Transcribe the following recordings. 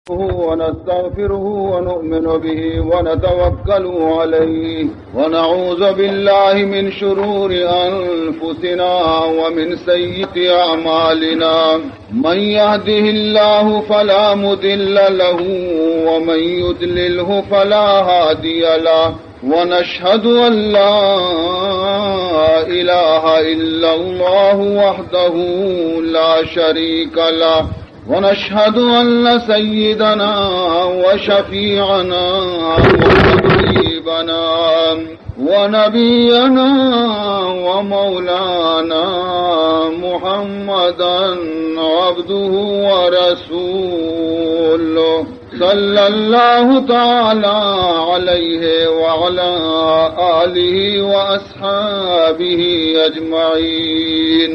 ونستغفره ونؤمن به ونتوكل عليه ونعوذ بالله من شرور أنفسنا ومن سيئات أعمالنا. من يهده الله فلا مضل له ومن يضلله فلا هادي له. ونشهد أن لا إله إلا الله وحده لا شريك له، ونشهد أن سيدنا وشفيعنا وحبيبنا ونبينا ومولانا محمدا عبده ورسوله، صلى الله تعالى عليه وعلى آله وأصحابه أجمعين.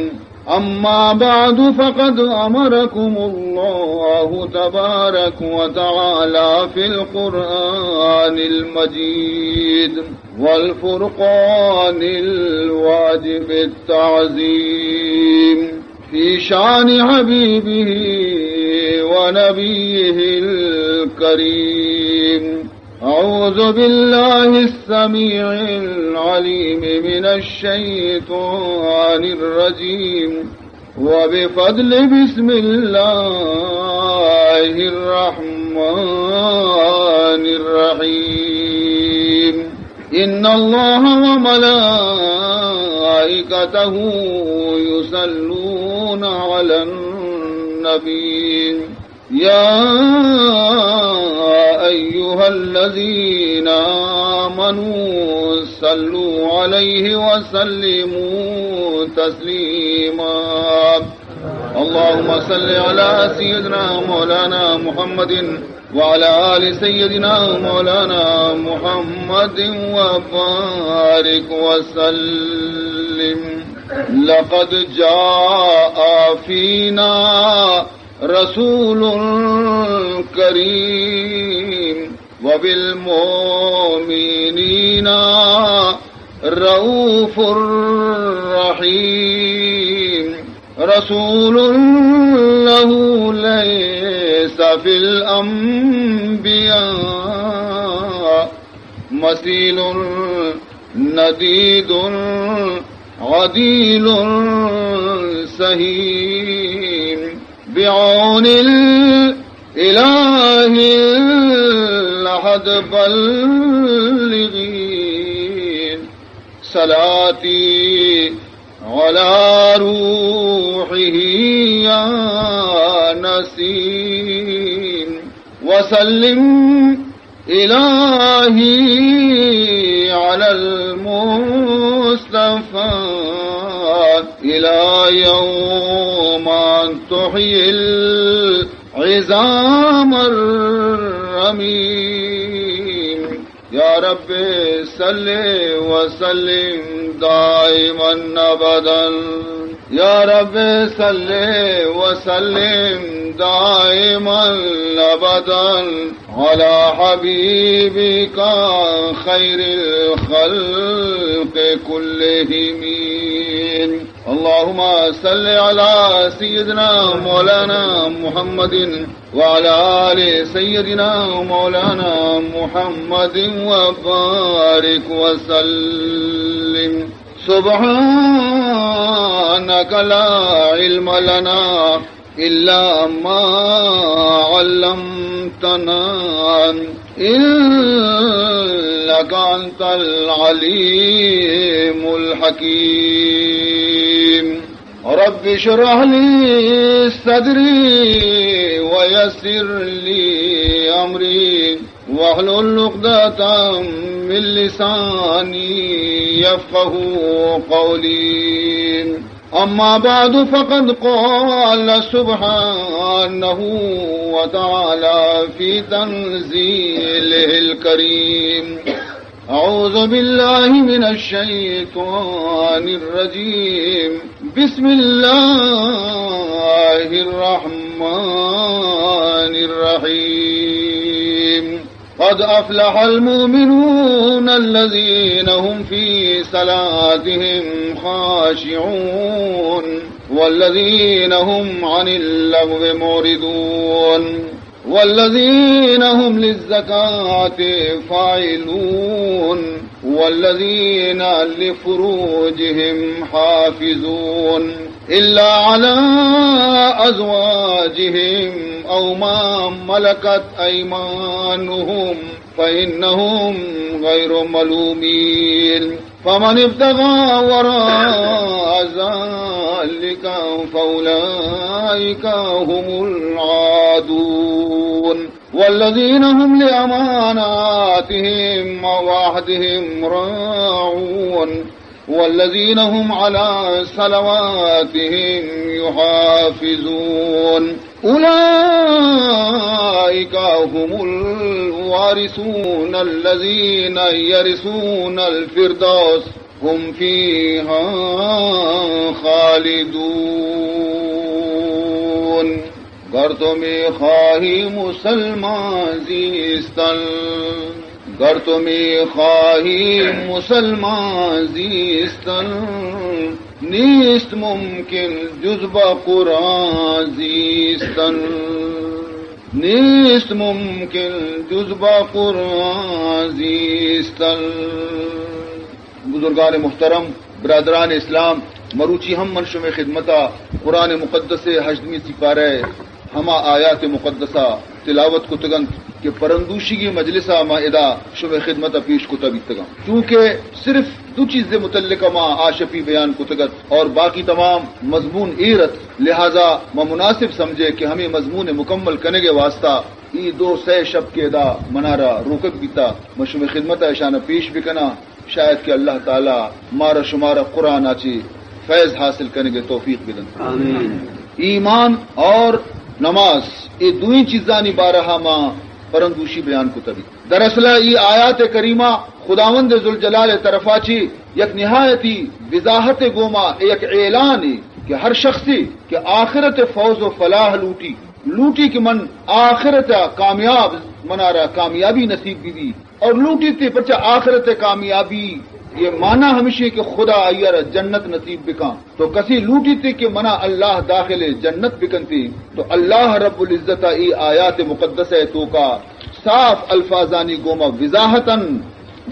أما بعد، فقد أمركم الله تبارك وتعالى في القرآن المجيد والفرقان الواجب التعظيم في شان حبيبه ونبيه الكريم. أعوذ بالله السميع العليم من الشيطان الرجيم. وبفضل بسم الله الرحمن الرحيم. إن الله وملائكته يصلون على النبي. يا أيها الذين آمنوا صلوا عليه وسلموا تسليما. اللهم صل على سيدنا مولانا محمد وعلى آل سيدنا مولانا محمد وبارك وسلم. لقد جاء فينا رسول كريم وبالمؤمنين رءوف رحيم. رسول له ليس في الأنبياء مثيل، نديد، عديل، سهيم. بعون الإله الأحد بلغي صلاتي على روحه يا نسيم. وسلم إلهي على المصطفى إلى يوم أن تحيي العظام الرميم. يا رب صل وسلم دائما أبدا. يا رب صل وسلم دائما أبدا على حبيبك خير الخلق كلهم. اللهم صل على سيدنا مولانا محمد وعلى آل سيدنا مولانا محمد وبارك وسلم. سبحانك لا علم لنا إلا ما علمتنا إنك أنت العليم الحكيم. رب اشرح لي صدري ويسر لي أمري واحلل عقدة من لساني يفقه قولي. أما بعد، فقد قال سبحانه وتعالى في تنزيله الكريم: أعوذ بالله من الشيطان الرجيم. بسم الله الرحمن الرحيم. قد أفلح المؤمنون الذين هم في صلاتهم خاشعون والذين هم عن اللغو معرضون. والذين هم للزكاة فاعلون، والذين لفروجهم حافظون، إلا على أزواجهم أو ما ملكت أيمانهم فإنهم غير ملومين. فمن ابتغى وراء ذلك فأولئك هم العادون. والذين هم لأماناتهم وعهدهم راعون. والذين هم على صلواتهم يحافظون. أولئك هم الوارثون الذين يرثون الفردوس هم فيها خالدون. گر تو می‌خواهی مسلمان زیستن، گر تو می‌خواهی مسلمان زیستن، نیست ممکن جز با قرآن زیستن. نیست ممکن جز با قرآن زیستن. بزرگان محترم، برادران اسلام، مروچی ہم من شمئے خدمتا قرآن مقدس ءِ ہژدمی سپارہ ءِ ہما آیات مقدسہ تلاوت کتگ انت کہ پرندوشیگی مجلسا ما ادا شمئے خدمتا پیش کتا بیتگاں۔ چونکہ صرف دو چیز متعلق ما آ شپی بیان کتگ ات اور باقی تمام مضمون ایر ات، لہذا ما مناسب سمجھے کہ ہمے مضمون مکمل کنگ ءِ واسطہ ای دو سئے شپ کہ ادا منارا روکگ بیتا، من شمئے خدمتا اشانا پیش بکناں۔ شاید کہ اللہ تعالی مارا شمارا قرآن ءَ چہ فیض حاصل کنگ ءِ توفیق بدنت۔ آمین۔ ایمان اور نماز، اے دوئیں چیزانی بارہ ءَ ما پرندوشی بیان کتا بیت۔ دراصل ای آیات کریمہ خداوند ذوالجلال ءِ طرفا چہ یک نہایتی وضاحت ءِ گوما یک اعلانے کہ ہر شخصے کہ آخرت ءِ فوز و فلاح لوٹی، لوٹی کہ من آخرت ءَ کامیاب، منارا کامیابی نصیب بہ بی، اور لوٹیت پرچا آخرت ءِ کامیابی، یہ معنی ہمشی کہ خدا آئی ءَ را جنت نصیب بکاں۔ تو کسی لوٹیت کہ منا اللہ داخل جنت بکنتی، تو اللہ رب العزت ءَ ای آیات مقدسہ ءِ توکا صاف الفاظانی گوما وضاحتاً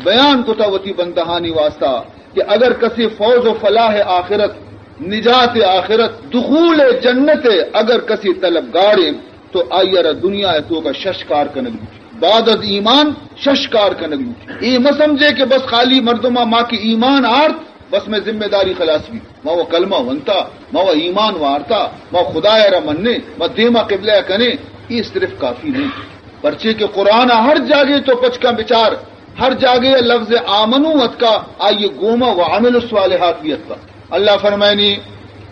بیان کتا وتی بندہانی واسطہ کہ اگر کسی فوز و فلاح آخرت، نجات آخرت، دخول جنت اگر کسی طلبگاریں، تو آئی ءَ را دنیا ءِ توکا شش کار کنگ لوٹی۔ بعد از ایمان شش کار کنگ لوٹی۔ اے مہ سمجھے کہ بس خالی مردم ءَ ما کہ ایمان آرت، بس مئے ذمہ داری خلاص بی۔ ما و کلمہ ونتا، ما و ایمان وارتا، ما خدا ءَ را منیں، ما دیما قبلہ ءَ کنیں، اے صرف کافی نہیں۔ پرچے کہ قرآن ءَ ہر جاگے تو پچ کن بچار، ہر جاگے لفظ آمنو اتکا، آئی گوما و عمل الصالحات بھی اتکا۔ اللہ فرمائنی،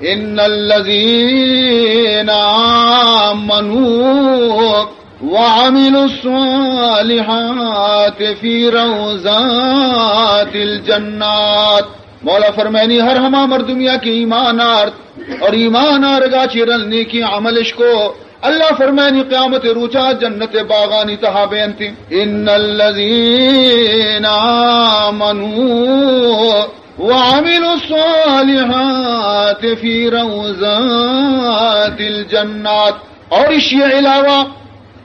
ان الذين آمنوا وعملوا الصالحات في روضات الجنات۔ مولا فرمائنی، ہر ہما مردمیا کہ ایمان آرت اور ایمان آرگا چہ رند نیکی عملش کو، اللہ فرمائنی قیامت روچا جنت باغانی تہا بینتی۔ ان الذين آمنوا وعملوا الصالحات في روضات الجنات۔ اور اشی علاوہ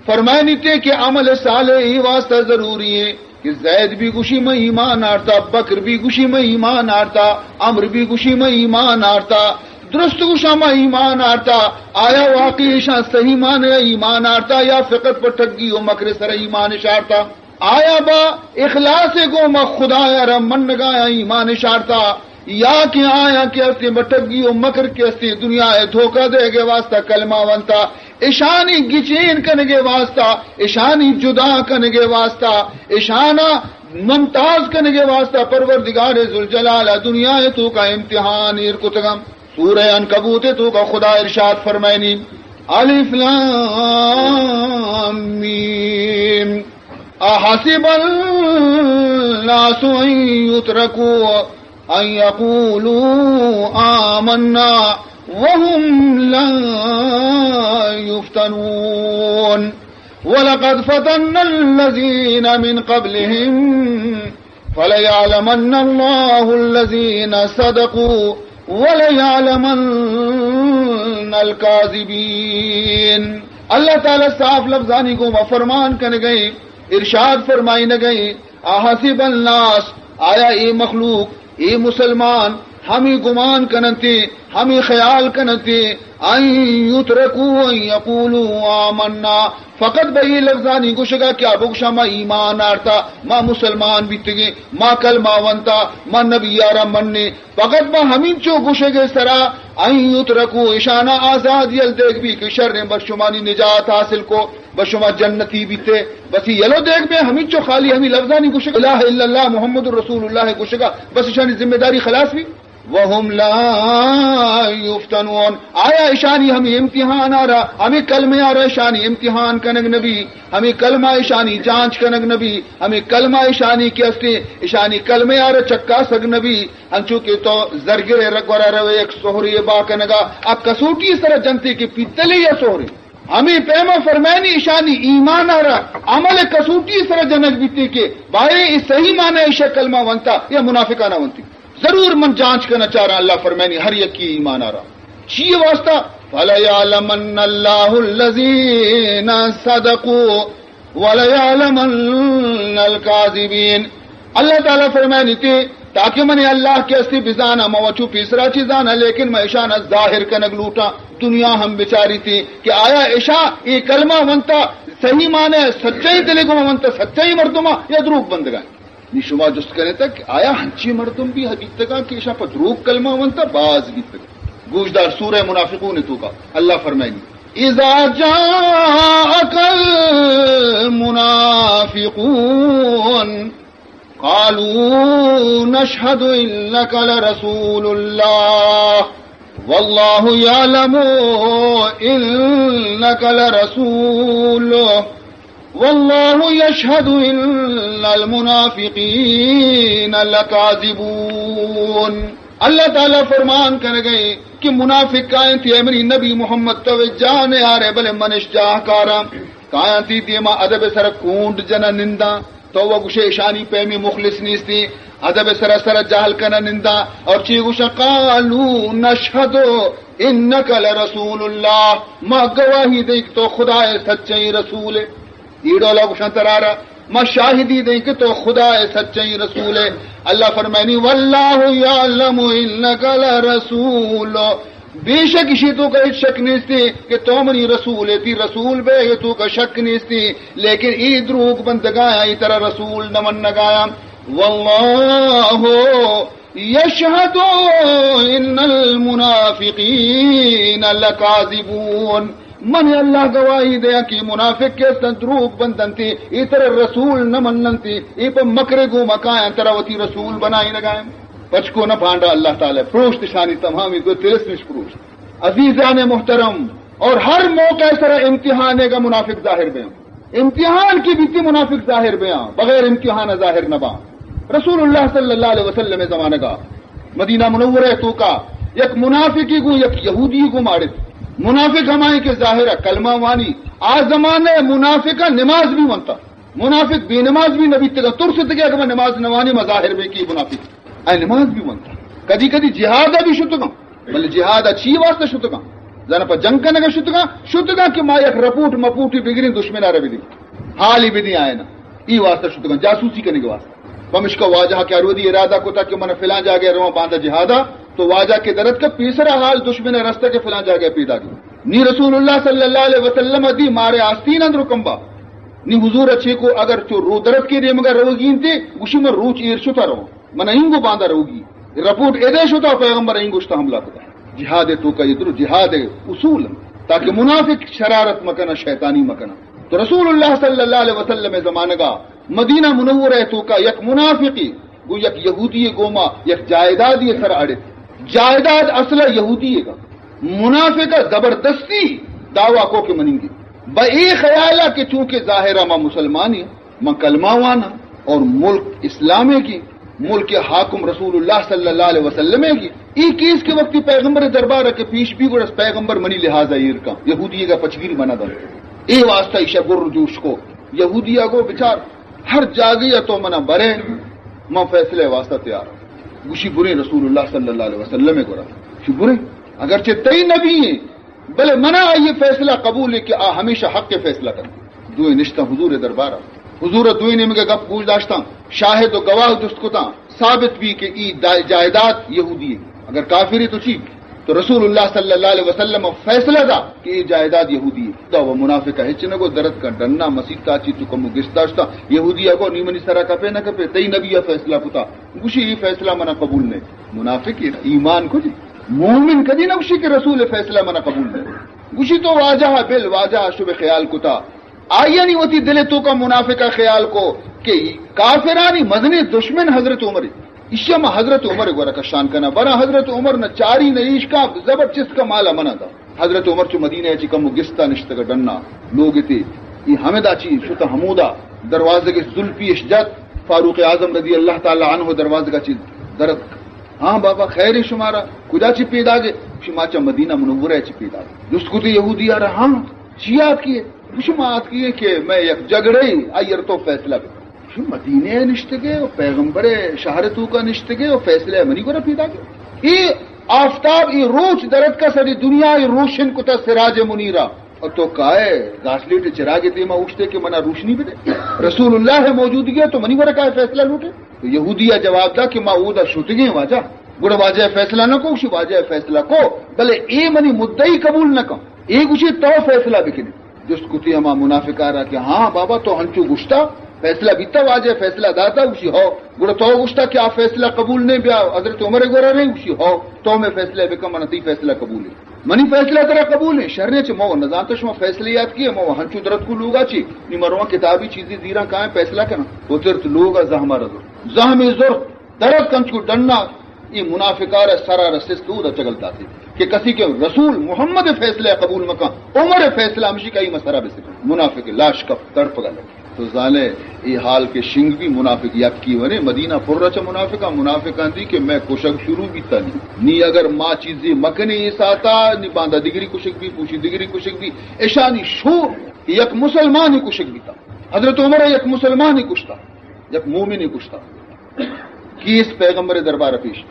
فرمائنی تے کہ عمل صالح ای واسطہ ضروری ہے۔ کہ زید بھی گوشی من ایمان آرتا، بکر بھی گوشی من ایمان آرتا، عمرو بھی گوشی من ایمان آرتا، درست گوشا من ایمان آرتا۔ آیا واقعی ایشاں صحیح معنی ایمان آرتا یا فقط پہ ٹگی و مکر سر ایمان شارتا؟ آیا با اخلاص گوما خدایا را منگایا ایمان شارتا؟ یا کہ آیا کہ استے بہ ٹگی و مکر کہ استے دنیا ء دھوکہ دئیگ ء واسطہ کلمہ ونتا، اشانی گچین کنگ ء واسطہ، اشانی جدا کنگ ء واسطہ، اشانا ممتاز کنگ ء واسطہ پروردگار ذوالجلال ء دنیا ء توکا امتحان ایر کتگم۔ سورہ عنکبوت ء توکا خدا ارشاد فرمائنی، الف لام میم۔ احسب الناس ان یترکوا ان یقولوا آمنا وهم لا یفتنون۔ ولقد فتنا الذین من قبلهم فليعلمن الله الذين صدقوا وليعلمن الكاذبين۔ اللہ تعالی صاف لفظانی گوما فرمان کنگئیں، ارشاد فرمائینگئیں، احسب الناس، آیا اے مخلوق، اے مسلمان ہمے گمان کننتے، ہمے خیال کننتے، ان یترکوا ان یقولوا آمنا، فقط بہ اے لفظانی گوشگا کہ آ بگوشاں ما ایمان آرتا، ما مسلمان بیتگیں، ما کلمہ ونتا، ما نبی آرا منیں، فقط بہ ہمینچو گوشگ ء سرا، ان یترکوا، اشانا آزاد یل دیگ بی کہ شریں، بس شمانی نجات حاصل کو، بس شما جنتی بیتے، بس یلو دیگ بی ہمینچو خالی ہمی لفظانی گوشگ، الہ الا اللہ محمد رسول اللہ گوشگا، بس اشانی ذمہ داری خلاص بی۔ وهم لا یفتنون، آیا اشانی ہمی امتحان آرا، ہمی کلمہ آرا اشانی امتحان کنگ نبی، ہمی کلمہ اشانی جانچ کنگ نبی، ہمی کلمہ اشانی کہ استے، اشانی کلمہ آرا چکاسگ نبی۔ انچو کہ تو زرگر ء گورا روے یک سہرے با کنگا، آ کسوٹی سرا جنتے کہ پیتلے یا سہرے۔ ہمے پیما فرمائنی اشانی ایمان آرا عمل کسوٹی سرا جنگ بیتے کہ بارے اے صحیح معنی ایشا کلمہ ونتا یا منافقانہ ونتی۔ ضرور من جانچ کنا چاراں، اللہ فرمائنی ہر یکی ایمان آرا۔ چی واسطہ؟ فلیعلمن اللہ الذین صدقوا وَلَيَعْلَمَنَّ الْكَاذِبِينَ۔ اللہ تعالی فرمائنی تے، تاکہ من اللہ کہ استی بزانا، من وچو پیسرا چی زانا، لیکن من اشانا ظاہر کنگ لوٹاں، دنیا ہم بچاری تے کہ آیا اشا اے کلمہ ونتا صحیح معنی سچائی دلے گو ونتا سچائی مردما یا دروگ بندگا۔ نی شما جست کنے تا کہ آیا ہنچی مردم بھی حدیث تکا کہ اشا پہ دروگ کلمہ ونتا باز بیتگا۔ گوشدار سورہ منافقون توکا اللہ فرمائنی۔ إذا جاءك المنافقون قالوا نشهد إنك لرسول الله والله يعلم إنك لرسوله والله يشهد إن المنافقين لكاذبون۔ اللہ تعالی فرمان کنگئے کہ منافق کائیں تی، اے منی نبی محمد، تو جان آرے بلے منش جاہ کاراں۔ کایاں تی دیما ادب سر کونڈ جنا ننداں، تو و گوشے اشانی پیمی مخلص نیستی، ادب سر سر جہل کنا ننداں، اور چی گوشا؟ قالوا نشهد إنك لرسول الله، ما گواہی دیں کہ تو خدا سچیں رسول ہے۔ اے ڈولا گوشاں ترارا، ما شاہدی دیں کہ تو خدا سچیں رسول ہے۔ اللہ فرمائنی، والله يعلم إنك لرسول، بے شک اشی توکا ہچ شک نیستی کہ تو منی رسول ہے، تی رسول بے توکا شک نیستی، لیکن ای دروگ بندگایا، ای ترا رسول نہ منگایا۔ والله يشهد إن المنافقين لكاذبون۔ من اللہ گواہی دیا کہ منافق کہ استن دروگ بندنتی، ای ترا رسول نہ مننتی، ای پہ مکر گو مکایاں ترا وتی رسول بنائی نگائیں۔ پچکو نہ بھانڈا اللہ تعالی، پروشت شانی تمامی گو ترس نش پروشت۔ عزیزان محترم، اور ہر موقع سر امتحانے کا منافق ظاہر بے۔ امتحان کی بیتی منافق ظاہر بیاں، بغیر امتحان ظاہر نہ باں۔ رسول اللہ صلی اللہ علیہ وسلم زمانگا مدینہ منورہ توکا یک منافقی گو یک یہودی گو ماڑت۔ منافق ہمائیں کہ ظاہر کلمہ وانی، آ زمانے منافق نماز بھی ونتا۔ منافق بے نماز بھی نبی تگا، ترس تگا کہ میں نماز نوانی، مظاہر بے کی منافق۔ اے نماز بھی ونتا۔ کدی کدی جہاد بھی شتگاں۔ بلے جہاد ء چی واسطہ شتگاں؟ زاناں پہ جنگ کنگ ء شتگاں؟ شتگاں کہ ما یک رپورٹ مپورٹی بگریں، دشمن ء را بدیں، حالی بدیں آئینا۔ ای واسطہ شتگاں، جاسوسی کنگ ء واسطہ۔ پمشکا واجہ کہ ارودی ارادہ کتا کہ من فلاں جاگہ رواں باندا جہادا، تو واجہ کہ درت کا پیسرا حال دشمن ء رستہ کہ فلاں جاگہ پیدا گی۔ نی رسول اللہ صلی اللہ علیہ وسلم دی مارے آستین اندر کمبا۔ نی حضور اچھے کو اگر چو رو درت کے دیمگا روگی انتے، گوشی من روچ ایر شتا رواں۔ من اینگو باندا روگی۔ رپورٹ ادے شتا پیغمبر اینگو شتا حملہ کتا۔ جہاد توکا یہ درو جہاد اصول انت، تاکہ منافق شرارت مکنا، شیطانی مکنا۔ تو رسول اللہ صلی اللہ علیہ وسلم زمانگا مدینہ منورہ توکا یک منافقی گو یک یہودی گوما یک جائیدادی سر اڑت۔ جائیداد اصل یہودی کا، منافق زبردستی دعویٰ کو کہ مننگی۔ با اے خیالا کہ چونکہ ظاہرا ما مسلمانی، من کلمہ وانا اور ملک اسلام ہے کی، ملک حاکم رسول اللہ صلی اللہ علیہ وسلم ہے کی۔ ای کیس کے وقتی پیغمبر دربار کے پیش بھی گڑا پیغمبر منی لحاظ ایر کا، یہودی کا پچگیری منا دا۔ اے واسطہ ایشا گر جوش کو، یہودی کو بچار، ہر جاگہ تو منا برے، من فیصلے واسطہ تیار ہوں۔ گوشی برے رسول اللہ صلی اللہ علیہ وسلم گڑا۔ گوشی برے، اگرچہ تئی نبی ہیں، بلے منا آئی فیصلہ قبول ہے کہ آ ہمیشہ حق فیصلہ کرنا۔ دوئیں نشتاں حضور دربارا۔ حضور دوئیں نیمگے گپ گوش داشتاں، شاہد و گواہ جست کتاں، ثابت بی کہ ای دا-، جائیداد یہودی ہے۔ اگر کافری تو چی؟ تو رسول اللہ صلی اللہ علیہ وسلم فیصلہ دا کہ ای جائیداد یہودی ہے۔ دا و منافق ہچ نہ گو، درت کا ڈنا مسیتا چی تو کمو گست داشتا۔ یہودی اگو نی منی سرا کپے نہ کپے، تئی نبی فیصلہ کتا۔ گوشی ای فیصلہ منا قبول نہیں۔ منافق ہے، ایمان کو جی۔ مومن کدی نہ گوشی کہ رسول فیصلہ منا قبول نہیں۔ گوشی تو واجہ بل، واجہ شب خیال کتا۔ آئیانی وتی دل توکا منافقہ خیال کو کہ کافرانی مزنیں دشمن حضرت عمر ہے۔ ایشی ما حضرت عمر گورا کشان کنا، برا حضرت عمر نہ چاری نہ ایشکا، زبر چست کا مالا منا دا۔ حضرت عمر چو مدینہ چی کمو گستا نشتگا ڈنا لوگ تے، ای ہمدا چی شتا ہمودا دروازگ زلفی اش جت، فاروق اعظم رضی اللہ تعالی عنہ دروازگا چی درت۔ ہاں بابا، خیر شمارا؟ کجا چی پیداگے؟ شما چا مدینہ منورہ چی پیداگے۔ جست کتے یہودی آرا، ہاں، چی آتکی ہے؟ گوشی ما آتکی ہے کہ میں یک جھگڑے آئیر تو فیصلہ بکن۔ گوشی مدینہ نشتگے و پیغمبر شہر توکا نشتگے و فیصلہ منی گورا پیداگے۔ اے آفتاب، اے روچ درت کا ساری دنیا اے روشن کتا سراج منیرا۔ اور تو کائے گاسلیٹ چراغ دیما اوشتے کہ منا روشنی بدے۔ رسول اللہ موجودگی ہے تو منی گورا کائے فیصلہ لوٹے؟ تو یہودی جواب دا کہ ما اودا شتگیں واجہ۔ گڑا واجہ فیصلہ نہ کو؟ گوشی واجہ فیصلہ کو، بلے اے منی مدعی قبول نہ کن۔ اے گوشی تو فیصلہ بکنے۔ جست کتی ہما منافقا را کہ ہاں بابا تو ہنچو گشتا، فیصلہ بیتا، واجہ فیصلہ داتا؟ گوشی ہو۔ گڑا تو گشتا کہ آ فیصلہ قبول نہیں، بیا حضرت عمر گورا نہیں؟ گوشی ہو۔ تو میں فیصلہ بکن، من تئی فیصلہ قبول ہے۔ منی فیصلہ ترا قبول ہے؟ شر نے چہ مو نزانتا شما فیصلہ یاد کیے، مو ہنچو درت کو لوگا چی، نی مرواں کتابی چیزی زیران کائیں فیصلہ کنا۔ اترت لوگا زہما رزو۔ زہمی زرت درت کنچو ڈنا، ای منافقار سرا رسست اودا چگل داتے کہ کسی کہ رسول محمد فیصلہ قبول مکن، عمر فیصلہ ہمشی کا ای مسرا بسکن۔ منافق لاش کپ تڑپگا لگے۔ تو زانے ای حال کے شنگ بھی منافق یکی ونے، مدینہ پر چہ منافقاں، منافقاں دی کہ میں کشگ شروع بیتا نی۔ نی اگر ما چیزی مکنے ای ساتا، نی باندا دگری کشگ بھی، پوشی دگری کشگ بھی، اشانی شور یک مسلمانی کشگ بیتا۔ حضرت عمر یک مسلمانی کشتا، یک مومنی کشتا۔ کیس پیغمبر دربار پیش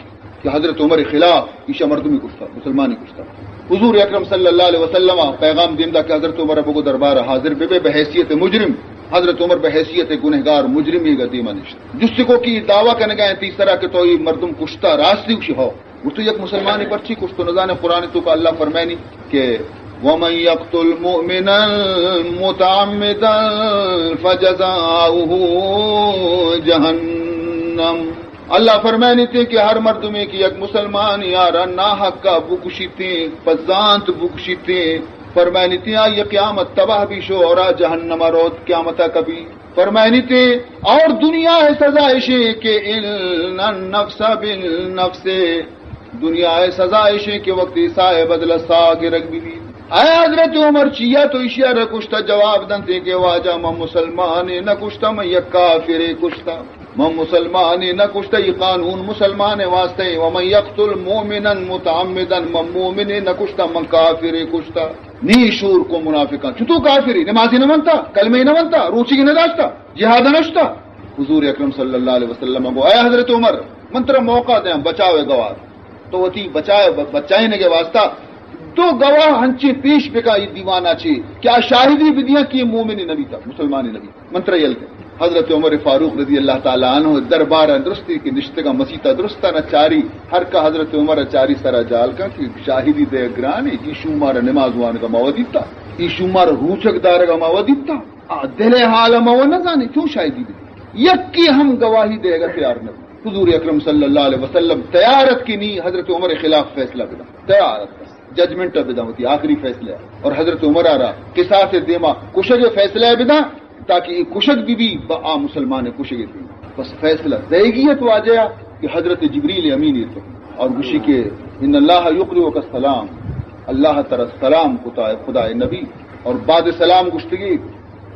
کہ حضرت عمر خلاف ایشا مردمی کشتا، مسلمانی کشتا۔ حضور اکرم صلی اللہ علیہ وسلم پیغام دیم دا کہ حضرت عمر بگو دربار حاضر بے بے بحیثیت مجرم۔ حضرت عمر بحیثیت گنہگار مجرمی گا دیما نشت۔ جستی کو کہ دعویٰ کنگا ہیں تیسرا کہ تو یہ مردم کشتا، راستی؟ گوشی ہو۔ گوشتو یک مسلمانی پرچی کشتو؟ نزانے قرآن توکا اللہ فرمائنی کہ ومن یقتل مؤمنا متعمدا فجزاؤه جہنم۔ اللہ فرمائنی تے کہ ہر مردمے کہ یک مسلمان یارا ناحقا بکشیتے، پزانت بکشیتے، فرمائنی تے آئی قیامت تباہ بیشو اور آ جہنم روت قیامتا کبھی۔ فرمائنی تے اور دنیا ہے سزا اشے کہ ان النفس بالنفس، دنیا ہے سزا اشے کہ وقت ساہ بدل ساہ گرگ بی بی۔ اے حضرت عمر چیا تو اشیا را کشتا؟ جواب دنتے کہ واجہ من مسلمانے نہ کشتا، من یک کافرے کشتا۔ من مسلمانے نہ کشتا، یہ قانون مسلمان واسطے۔ ومن یقتل مؤمنا متعمدا، من مومنے نہ کشتا، من کافرے کشتا۔ نی شور کو منافقاں، چتو کافری؟ نمازی نہ منتا، کلمہ نہ منتا، روچی نہ داشتا، جہاد نہ شتا؟ حضور اکرم صلی اللہ علیہ وسلم گو، اے حضرت عمر، من ترا موقع دیاں، بچاوے گوار۔ تو وتی بچائے، بچائینگے واسطہ دو گواہ ہنچیں پیش بکا یہ دیوانا چی کہ آ شاہدی بدیاں کہ یہ مومن نبی تا، مسلمان نبی۔ من ترا یل کن۔ حضرت عمر فاروق رضی اللہ تعالی عنہ دربار درستی کہ نشتگا مسیتا درستانا چاری، ہر کا حضرت عمر چاری سرا جال کن کہ شاہدی دے گرانے، ای شومار نماز وانگا ما ودیتا، ای شومار روچک دارگا ما ودیتا۔ آ دل حال ما و نزانے، چون شاہدی بدی؟ یکی ہم گواہی دے گا تیار نہ۔ حضور اکرم صلی اللہ علیہ وسلم تیارت کہ نی حضرت عمر خلاف فیصلہ بدا، تیارت بس۔ ججمنٹ ء بداں، وتی آخری فیصلہ ء۔ اور حضرت عمر ء را قصاص ء دیما کشگ ء فیصلہ ء بداں، تاکہ اے کشگ بہ بی، با آ مسلمان ء کشگ ء دیما۔ بس فیصلہ دئیگی ات واجہ ء کہ حضرت جبریل امین ایت اور گوشی کہ ان اللہ یقرئک السلام، اللہ ترا سلام کتا، خدا نبی۔ اور بعد سلام گشتگی،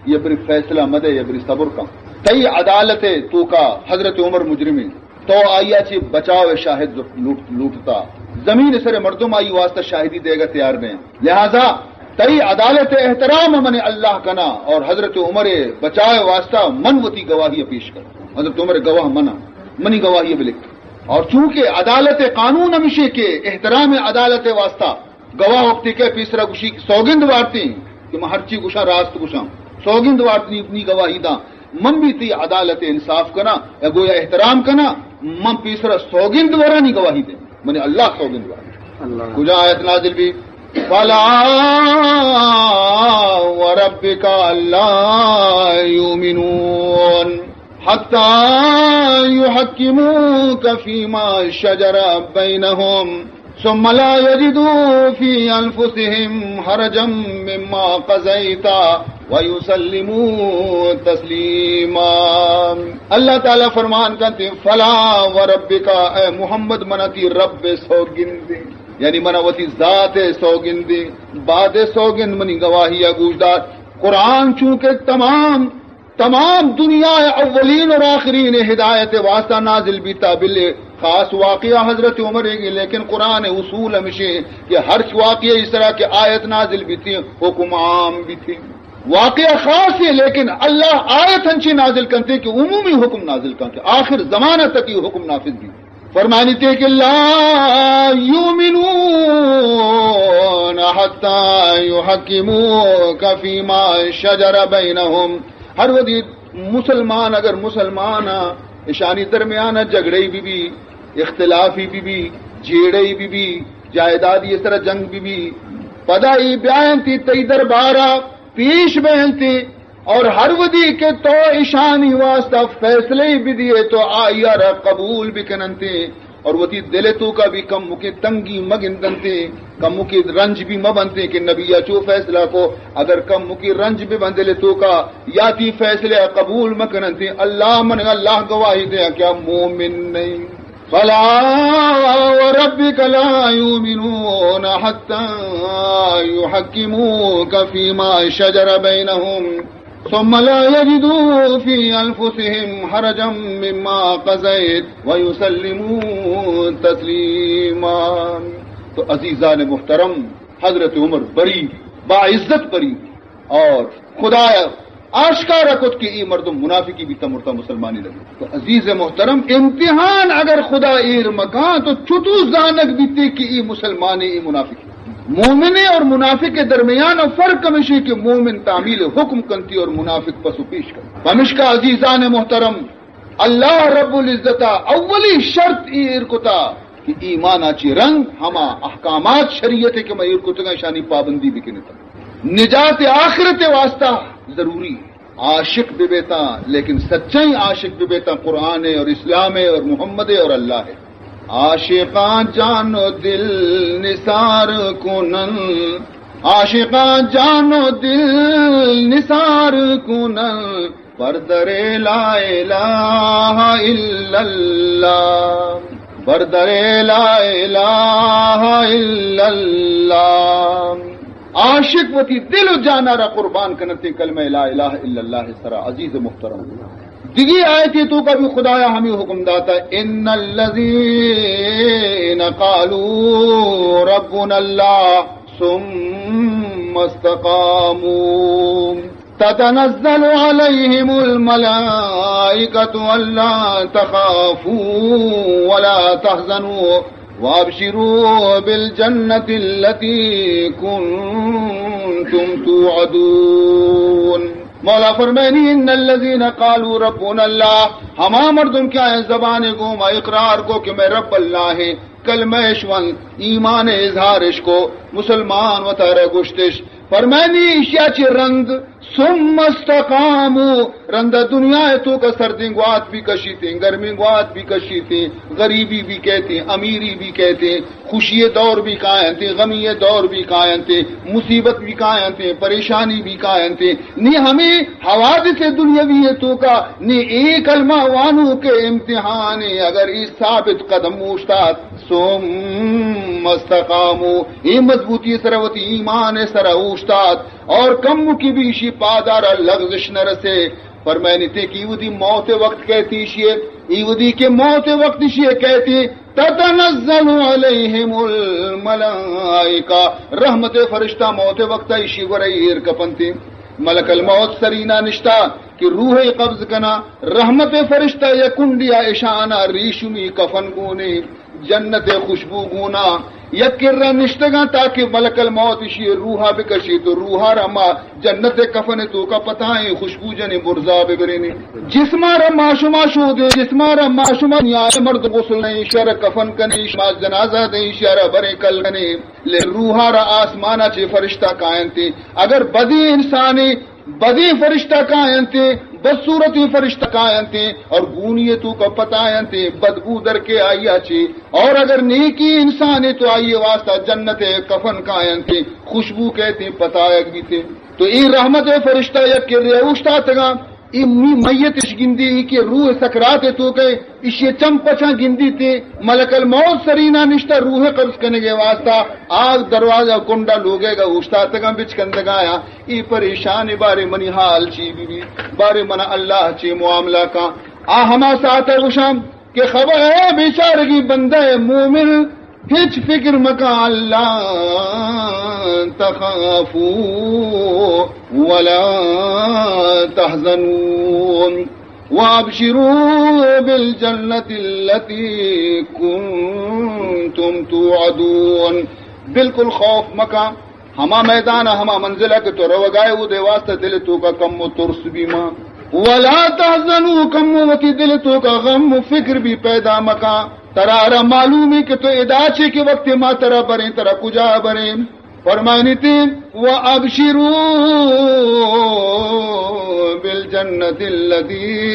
یہ بری فیصلہ مدے، یہ بری صبر کن۔ تئی عدالت ء توکا حضرت عمر مجرمیں۔ تو آئی ء چہ بچاؤ ء شاہد لوٹ-، لوٹتا۔ زمین ء سر ء مردم آئی واسطہ شاہدی دیگ ء تیار نہ انت۔ لہذا تئی عدالت ء احترام ء من اللہ کناں اور حضرت عمر ء بچاؤ ء واسطہ من وتی گواہی ء پیش کن۔ حضرت عمر ء گواہ من آں، منی گواہی ء بلک۔ اور چونکہ عدالت ء قانون ہمیشی کہ احترام عدالت ء واسطہ گواہ وقتی کہ پیسرا گوشی سوگند وارتی کہ من ہرچی گوشاں راست گوشاں، سوگند وارتی نی گواہی داں، من بھی تی عدالت انصاف کناں یا گویا احترام کناں، من پیسرا سوگند ورانی گواہی دیں، منی اللہ سوگند ورانی۔ اللہ۔ کجا آیت نازل بھی؟ فلا وربك لا يؤمنون حتى يحكموك فيما شجر بينهم ثم لا يجدوا في أنفسهم حرجا مما قضيت ويسلموا تسليما۔ اللہ تعالی فرمان کنتے، فلا وربك، اے محمد، منا تی رب سوگندے، یعنی منا وتی ذات سوگندے، بعد سوگند منی گواہی گوشدار۔ قرآن چونکہ تمام تمام دنیا اولین اور آخرین ہدایت واسطہ نازل بیتا، بلے خاص واقعہ حضرت عمر ہے، لیکن قرآن اصول ہمیشہ کہ ہر واقعہ اس طرح کہ آیت نازل بیتی، حکم عام بیتی۔ واقعہ خاص ہے، لیکن اللہ آیت ہنچی نازل کنتے کہ عمومی حکم نازل کنتے، آخر زمانہ تک یہ حکم نافذ بیتی۔ فرمانی تے کہ لا يؤمنون حتى يحكموك فيما شجر بينهم۔ ہر وقت مسلمان، اگر مسلمان آ، اشانی درمیان جھگڑے بی بی، اختلافی بی بی، جیڑے بی بی، جائیدادی اس طرح جنگ بی بی، پدا ای بیاینتی تئی دربارا پیش بینتی، اور ہر ودی کہ تو اشانی واسطہ فیصلے بدیے تو آئی را قبول بکننتے، اور وتی دل توکا بھی کمکے تنگی مگندنتے، کمکے رنج بھی مبنتے کہ نبی چو فیصلہ کو۔ اگر کمکے رنج بھی بن دل توکا یا تی فیصلے قبول مکننتے، اللہ من اللہ گواہی دے کہ مومن نہیں۔ فلا وربك لا يؤمنون حتى يحكموك فيما شجر بينهم ثم لا يجدوا في أنفسهم حرجا مما قضيت ويسلموا تسليما۔ تو عزیزان محترم، حضرت عمر بری، باعزت بری، اور خدا آشکارا کت کہ ای مردم منافقی بیتا، مرتا مسلمانی لگی۔ تو عزیز محترم، امتحان اگر خدا ایر مکان تو چطو زانگ بیتے کہ ای مسلمانی، ای منافقی؟ مومن اور منافق کے درمیان فرق ہمیشہ کہ مومن تعمیل حکم کنتی اور منافق پس و پیش کنتی۔ پمشکا عزیزان محترم، اللہ رب العزت اولی شرط ایر کتا کہ ایمان چی رنگ ہما احکامات شریعت کہ ما ایر کتگا شانی پابندی بکنتا۔ نجات آخرت واسطہ ضروری۔ عاشق ببیتا، لیکن سچائیں عاشق ببیتا، قرآن اور اسلام اور محمد اور اللہ۔ عاشقاں جان و دل نثار کنن، عاشقاں جان و دل نثار کنن، بر در لا الہ الا اللہ، بر در لا الہ الا اللہ۔ عاشق وتی دل و جانا را قربان کنتے کلمہ لا الہ الا اللہ سرا۔ عزیز محترم، دیگی آیتی توکا بھی خدایا ہمیں حکم داتا، ان الذین قالوا ربنا اللہ ثم استقاموا تتنزل عليهم الملائكة ألا تخافوا ولا تحزنوا وأبشروا بالجنة التي كنتم توعدون۔ مولا فرمائنی، ان الذین قالوا ربنا اللہ، ہما مردم کہ آیاں زبان گوما اقرار کو کہ مئے رب اللہ ہے، کلمہ اش ون، ایمان اظہار اش کو، مسلمان وتارا گوشتش، فرمائنی ایشیا چہ رند، ثم استقاموا، رندا دنیا توکا سردیں گوات بھی کشیتیں، گرمیں گوات بھی کشیتیں، غریبی بھی کہتیں، امیری بھی کہتیں، خوشی دور بھی کاینتیں، غمی دور بھی کاینتیں، مصیبت بھی کاینتیں، پریشانی بھی کاینتیں۔ نی ہمیں حوادث دنیاوی توکا نی اے کلمہ وانو کہ امتحان اگر ای ثابت قدم اوشتات، ثم استقاموا، اے مضبوطی سر وتی ایمان سر اوشتات، اور کمکی بھی ایشی پادارا لغزش نہ رسے۔ فرمائنی تے کہ ایودی موت وقت کہتی ایشی ہے، ایودی کہ موت وقت ایشی ہے کہتی، تتنزل علیہم الملائکہ، رحمت فرشتہ موت وقت ایشی گورا ایر کپنتی۔ ملک الموت سرینا نشتا کہ روح قبض کنا، رحمت فرشتہ یک کنڈیا اشانا ریشمی کفن گونے، جنت خوشبو گونا، یک کرا نشتگاں تاکہ ملک الموت اشی روحا بکشی، تو روحا را ما جنت کفن توکا پتائیں، خوشبو جنیں، برزا ببرینیں۔ جسما را ما شما شودیں، جسما را ما شما نیائے، مرد غسل نہیں، شر کفن کنیں، شما جنازہ دیں، شر بریں کل کنیں۔ لے روحا را آسمانا چے فرشتہ کاینتے۔ اگر بدیں انسانے، بدیں فرشتہ کاینتے، بدصورتیں فرشتہ کاینتے اور گونی توکا پتاینتے، بدبو در کے آیا چے۔ اور اگر نیکی انسانے تو آئی واسطہ جنت کفن کاینتے، خوشبو کہتے، پتایگ بیتے۔ تو اے رحمت فرشتہ یک کرے اوشتاتگاں۔ اے می-، میت اش گندی، ای کہ روح سکرات توکے، اشی چم پچاں گندی تے، ملک الموت سرینا نشتہ روح قبض کنگے واسطہ، آ دروازہ کنڈا لوگے گا اوشتاتگاں بچکندگایا۔ ای پریشان، بارے منی حال چی بی بی، بارے منا اللہ چی معاملہ کا۔ آ ہما ساعت گوشاں کہ خبر اے بیچارگی بندہ مومن، ہچ فکر مکن، لا تخافوا ولا تحزنوا وابشروا بالجنة التي كنتم توعدون۔ بالکل خوف مکن، ہما میدان ء، ہما منزل ء کہ تو روگائے، اودے واسطہ دل توکا کم و ترس بی ما۔ ولا تحزنوا، کم و وتی دل توکا غم و فکر بی پیدا مکا۔ ترا را معلوم ہے کہ تو ادا چے کہ وقت ما ترا بریں، ترا کجا بریں۔ فرمائنی تے، وابشروا بالجنة التي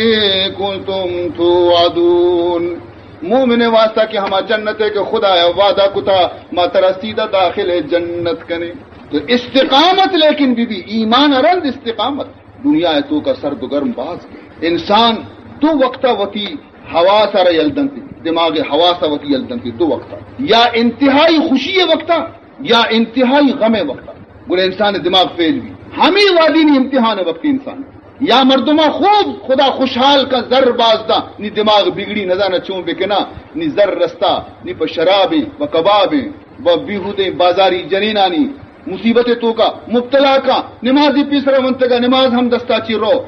كنتم توعدون۔ مومن واسطہ کہ ہما جنت ہے کہ خدا وعدہ کتا، ما ترا سیدھا داخل ہے جنت کنے۔ تو استقامت لیکن بی بی، ایمان رند استقامت۔ دنیا توکا سرد و گرم باز بی۔ انسان دو وقتا وتی حواس را یل دنتی، دماغ حواس وتی یل دنتی دو وقتا۔ یا انتہائی خوشی وقتا، یا انتہائی غم وقتا۔ گڑا انسان دماغ فیل بی۔ ہمیں وادی نی امتحان وقتی انسان۔ یا مردماں خوب خدا خوشحال کا، زر باز دا، نی دماغ بگڑی، نزانہ چون بکنا، نی زر رستا، نی پہ شرابیں، پہ کبابیں، پہ بیہودیں بازاری جنینانی مصیبت توکا مبتلا کا، نمازی پیسرا ونتگا، نماز ہم دستا چی رو۔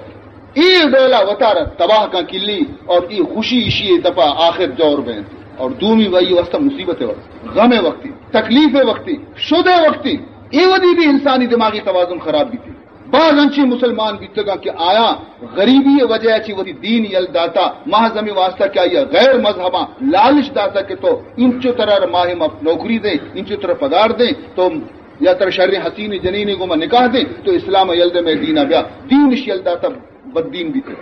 اے ڈولا وتارا تباہ کا کلی، اور اے خوشی اشی دپا آخر جور بینت۔ اور دومی وئی واسطہ مصیبت وقت، غم وقتی، تکلیف وقتی، شدہ وقتی، اے ودی بھی انسانی دماغی توازن خراب بیتی۔ بعض انچیں مسلمان بیتگاں کہ آیاں غریبی ء وجہ ء چہ وتی دین یل داتا، محض ہمے واسطہ کہ آئی ء غیر مذہباں لالچ داتا کہ تو انچو ترا ماہ ما نوکری دیں، انچو ترا پگار دیں، تو یا ترا شریں حسین جنینے گوما نکاح دیں، تو اسلام ء یل دے، مئے دین ء بیا۔ دین اش یل داتا، بددین بیتے۔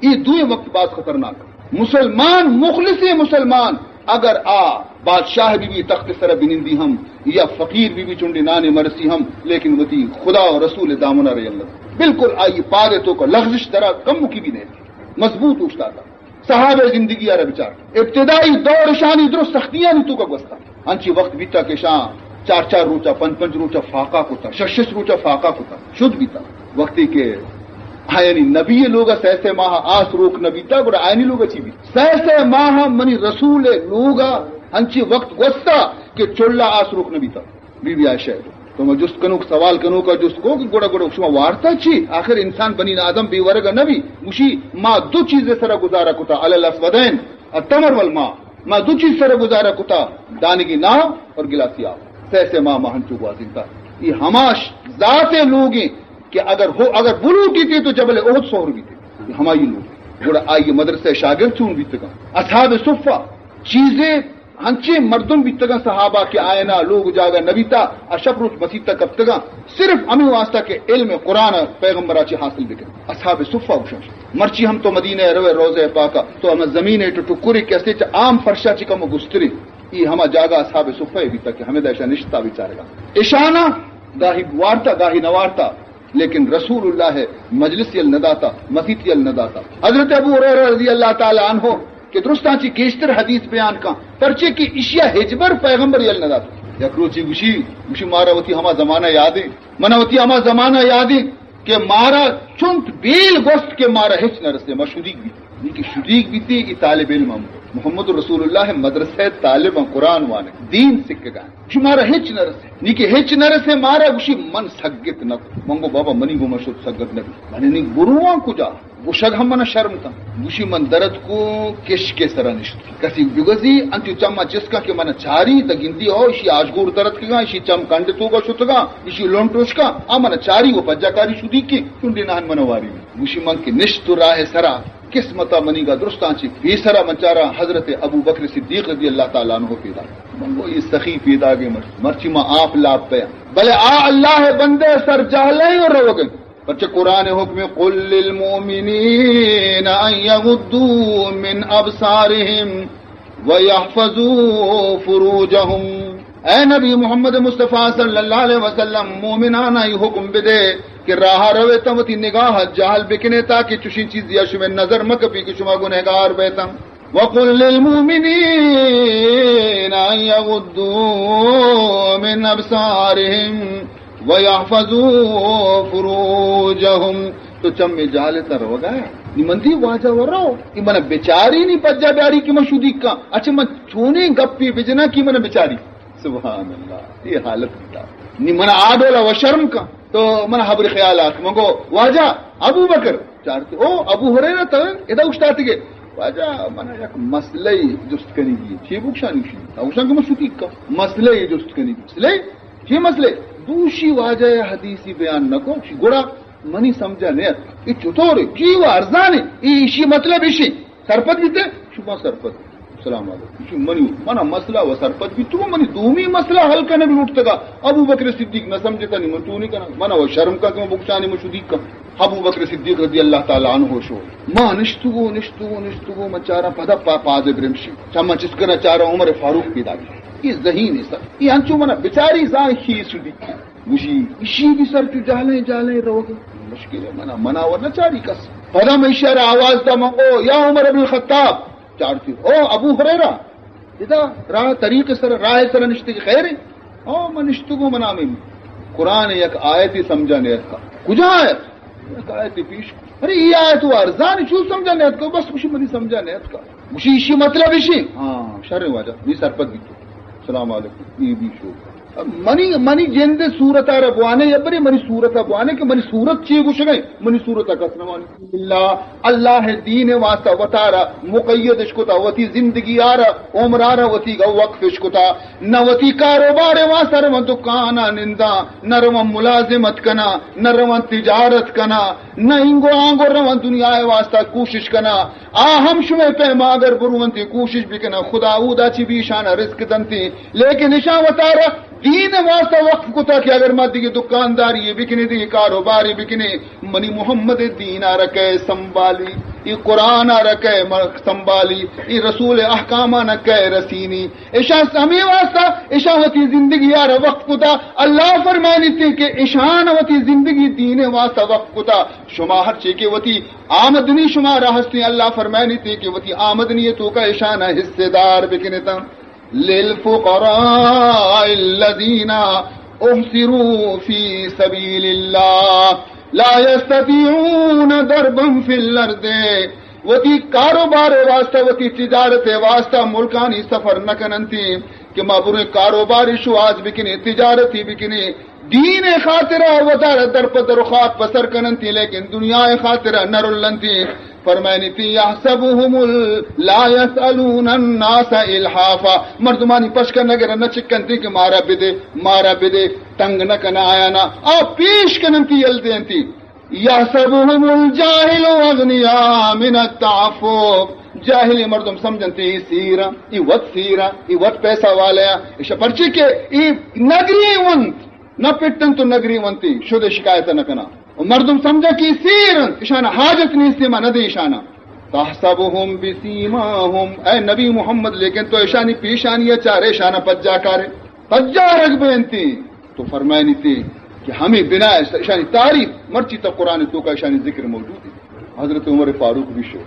اے دوئیں وقت باز خطرناک۔ مسلمان، مخلص مسلمان، اگر آ بادشاہ بی بی، تخت سر بنندی ہم، یا فقیر بی بی، چنڈے نانے مرسی ہم، لیکن وتی خدا و رسول دامن ء ریل نہ۔ بالکل آئی پاد توکا لغزش درا کم کی بھی نہیں۔ مضبوط اوشتاتا۔ صحابہ زندگی آرا بچار۔ ابتدائی دور شانی درست سختیانی توکا گوستا۔ انچی وقت بیتا کہ شاں چار چار روچا، پنچ پنچ روچا فاقہ کتا، شش شش روچا فاقہ کتا، شد بیتا۔ وقتی کہ آیانی نبی لوگا سہ سہ ماہ آس روک نہ بیتا، گڑا آیانی لوگا چی بیت؟ سہ سہ ماہ منی رسول لوگا انچی وقت گوستا کہ چلا آس روک نہ بیتا۔ بی بی عائشہ تو ما جست کنوک، سوال کنوکا جست کو کہ گڑا گڑا شما وارتا چی؟ آخر انسان بنی آدم بے ورگا نہ بی۔ گوشی ما دو چیز سرا گزارا کتا، علی الاسودین، التمر والماء۔ ما دو چیز سر گزارہ کتا، دانگی ناہ اور گلاسی آب۔ سہ سہ ماہ ما ہنچو گوازینتا۔ یہ ہماش ذات لوگیں کہ اگر ہو، اگر بلوٹی تے تو جبل احد سہر بیتے۔ یہ ہمائی لوگ۔ گڑا آئی مدرسہ شاگرد چون بیتگا؟ اصحاب صفہ چیزیں ہنچیں مردم بیتگا صحابہ کہ آئینا لوگ جاگہ نبیتا، اشپ روچ مسیت کپتگا۔ صرف ہمیں واسطہ کہ علم قرآن پیغمبرا چی حاصل بکن۔ اصحاب صفہ گوشن، مرچی ہم تو مدینہ روے روضہ پاکا، تو ہمیں زمین ٹو ٹکرے کہ اسے چا عام فرشا چی کم گسترے۔ ای ہما جاگہ اصحاب صفہ بیتا کہ ہمیں دشا نشتا بیچارگا۔ اشانا گاہی وارتا، گاہی نوارتا، لیکن رسول اللہ مجلس یل نداتا، مسیت یل نداتا۔ حضرت ابو ہریرہ رضی اللہ تعالی عنہ کہ درستاں چی گیشتر حدیث بیان کن، پرچے کہ اشیا ہچبر پیغمبر یل نہ دات۔ یک روچی گوشی، گوشی مارا وتی ہما زمانہ یادیں، منا وتی ہما زمانہ یادیں کہ مارا چنت بیل گوست کہ مارا ہچ نہ رسے، ما شدیگ بیت۔ نی کہ شدیگ بیتی، ای طالب علم ہم۔ محمد رسول اللہ مدرسہ طالب ہم، قرآن وانے، دین سکگا۔ گوشی مارا ہچ نہ رسے۔ نی کہ ہچ نہ رسے مارا، گوشی من سگت نہ۔ من گو بابا منی گو من شد سگت نہ۔ من نی برواں کجا؟ گوشگ ہم منا شرم کن۔ گوشی من درد کو کشک سرا نشت۔ کسی بگوزی انچو چما چسکا کہ منا چاری، تا گندی ہو، اشی آجگور درد کگا، اشی چم کنڈ توگا شتگا، اشی لنٹ اشکا، آ منا چاری و پجا کاری شدی کہ چنڈی نان منا واری۔ گوشی من کہ نشت و راہ سرا، قسمتا منی گا درستاں چی پیسرا من چارا حضرت ابو بکر صدیق رضی اللہ تعالی عنہ پیدا۔ من گو یہ سخی پیدا گئے مر-، مرچی ما آپ لاپ پیا۔ بلے آ اللہ بندے سر جہلیں و روگن۔ پرچہ قرآن حکم، قل للمؤمنین ان یغضوا من ابصارهم ویحفظوا فروجهم۔ اے نبی محمد مصطفی صلی اللہ علیہ وسلم، مومنانا ای حکم بدے کہ راہ رویتاں وتی نگاہ جہل بکنے تاکہ چشیں چیزی شمے نظر مکپی کہ شما گنہگار بیتاں۔ وقل للمؤمنین ان یغضوا من ابصارهم ویحفظوا فروجهم۔ تو چمے جہل تا روگا ہے۔ نی من دی واجہ و رو۔ ای من بچاری نی پجا بیاری کہ من شدی کا۔ اچھا من چونیں گپی بجنا کہ من بچاری۔ سبحان اللہ۔ یہ حالت بتا۔ نی من آ ڈولا و شرم کا۔ تو من حبر خیال آت۔ من گو، واجہ ابو بکر۔ چارتی، او ابو ہریرہ تو ادا اشتاتی گے۔ واجہ من یک مسئلہ جست کنی گی۔ چی بکشانی شی؟ اوشان کہ من شدی کا۔ مسئلہ جست کنی۔ مسئلہ؟ چی مسئلہ؟ دوشی واجہ حدیثی بیان نکو۔ شی گڑا منی سمجھا نیت۔ یہ چطور ہے؟ جی وہ ارزان ہے۔ یہ اشی مطلب اشی۔ سرپد بیتے؟ شما سرپد۔ السلام علیکم۔ شو منی، منا مسئلہ و سرپد بیتو، منی دومی مسئلہ حل کنگ لوٹتگا۔ ابو بکر صدیق نہ سمجھتا نی من تو نہیں کنا۔ منا و شرم کا کہ من بکشانی من شدیک کا۔ ابو بکر صدیق رضی اللہ تعالی عنہ شو۔ ما نشتگو، نشتگو، نشتگو، من چارا پدا پا-، پاد برمشی۔ چا من چسکنا چارا عمر فاروق پیدا گیا۔ یہ ذہین ہے سر۔ یہ انچو منا بچاری زان خی شدی۔ گوشی، اشی بھی سر چو جہلیں، جہلیں روگ۔ مشکل ہے منا، منا و نہ چاری کس۔ پدا من اشارہ آواز دا من او، یا عمر بن خطاب۔ چارتی، او ابو ہریرہ، ادا راہ طریق سر، راہ سر نشتے کہ خیر ہے؟ او من نشتگو منا میں قرآن یک آیتی سمجھا نیت کا۔ کجا آیت؟ یک آیتی پیش۔ ارے یہ آیت و ارزان چو سمجھا نیت کا، بس کچھ منی سمجھا نیت کا۔ گوشی اشی مطلب اشی؟ ہاں، شر واجہ، نی سرپد بیتو۔ السلام علیکم، یہ بھی شو۔ منی، منی جند صورت آ را بوانے، یا برے منی صورت آ بوانے کہ منی صورت چی گوشگئے، منی صورت آ کس نوانے۔ اللہ، اللہ دین واسطہ وتارا مقید اش کتا، وتی زندگی آ را، عمر آ را وتی گا وقف اش کتا، نہ وتی کاروبار واسطہ روان دکان آ ننداں، نہ روان ملازمت کنا، نہ روان تجارت کنا، نہ انگو آنگو روان دنیا واسطہ کوشش کنا۔ آ ہم شمئے پیما اگر برونتی کوشش بکناں، خدا اودا چی بیشان رزق دنتی، لیکن اشاں وتارا دین واسطہ وقف کتا کہ اگر ما دیگہ دکانداری بکنے، دیگہ کاروباری بکنے، منی محمد دین آ رکے سنبھالی، ای قرآن آ رکے م-، سنبھالی، ای رسول احکاماں کئے رسینی۔ اشاں ہمے واسطہ اشاں وتی زندگی آ را وقف کتا۔ اللہ فرمانی تھی کہ اشان وتی زندگی دین واسطہ وقف کتا۔ شما ہر چی کہ وتی آمدنی شما را ہستیں، اللہ فرمانی تھی کہ وتی آمدنی توکا اشان حصے دار بکنتا۔ للفقراء الذين احصروا في سبيل الله لا يستطيعون ضربا في الأرض۔ وتی کاروبار واسطہ، وتی تجارت واسطہ ملکانی سفر نہ کننتی کہ ما بریں کاروباری شواز بکنیں، تجارتی بکنیں، دین خاطرہ وتارا در پہ در و خاک پہ سر کننتی، لیکن دنیا خاطرہ نہ رلنتی۔ فرمائنی تھی، یحسبهم ال-، لا یسألون الناس الحافا۔ مردمانی پشکا نگر نہ چکنتی کہ مارا بدے، مارا بدے، تنگ نہ کنا آیانا۔ آ پیش کننتی، یل دینتی۔ یحسبهم الجاهل اغنیاء من التعفف۔ جاہلی مردم سمجھنتی ای سیرا، ای وت سیرا، ای وت پیسہ والیا۔ ایشا پرچی کہ ای نگری ونت، نہ پٹن تو نگری ونتی، شد شکایت نہ کنا۔ و مردم سمجھا کہ ای سیر انت، اشانا حاجت نیستی، ما ندے اشانا۔ تحسبهم بسیماهم، اے نبی محمد، لیکن تو اشانی پیشانی چارے، اشانا پجا کارے۔ پجارگ بینتی۔ تو فرمائنی تھی کہ ہمیں بنا ہے، اشانی تعریف مرچی تا قرآن توکا اشانی ذکر موجود ہے۔ حضرت عمر فاروق بھی شو۔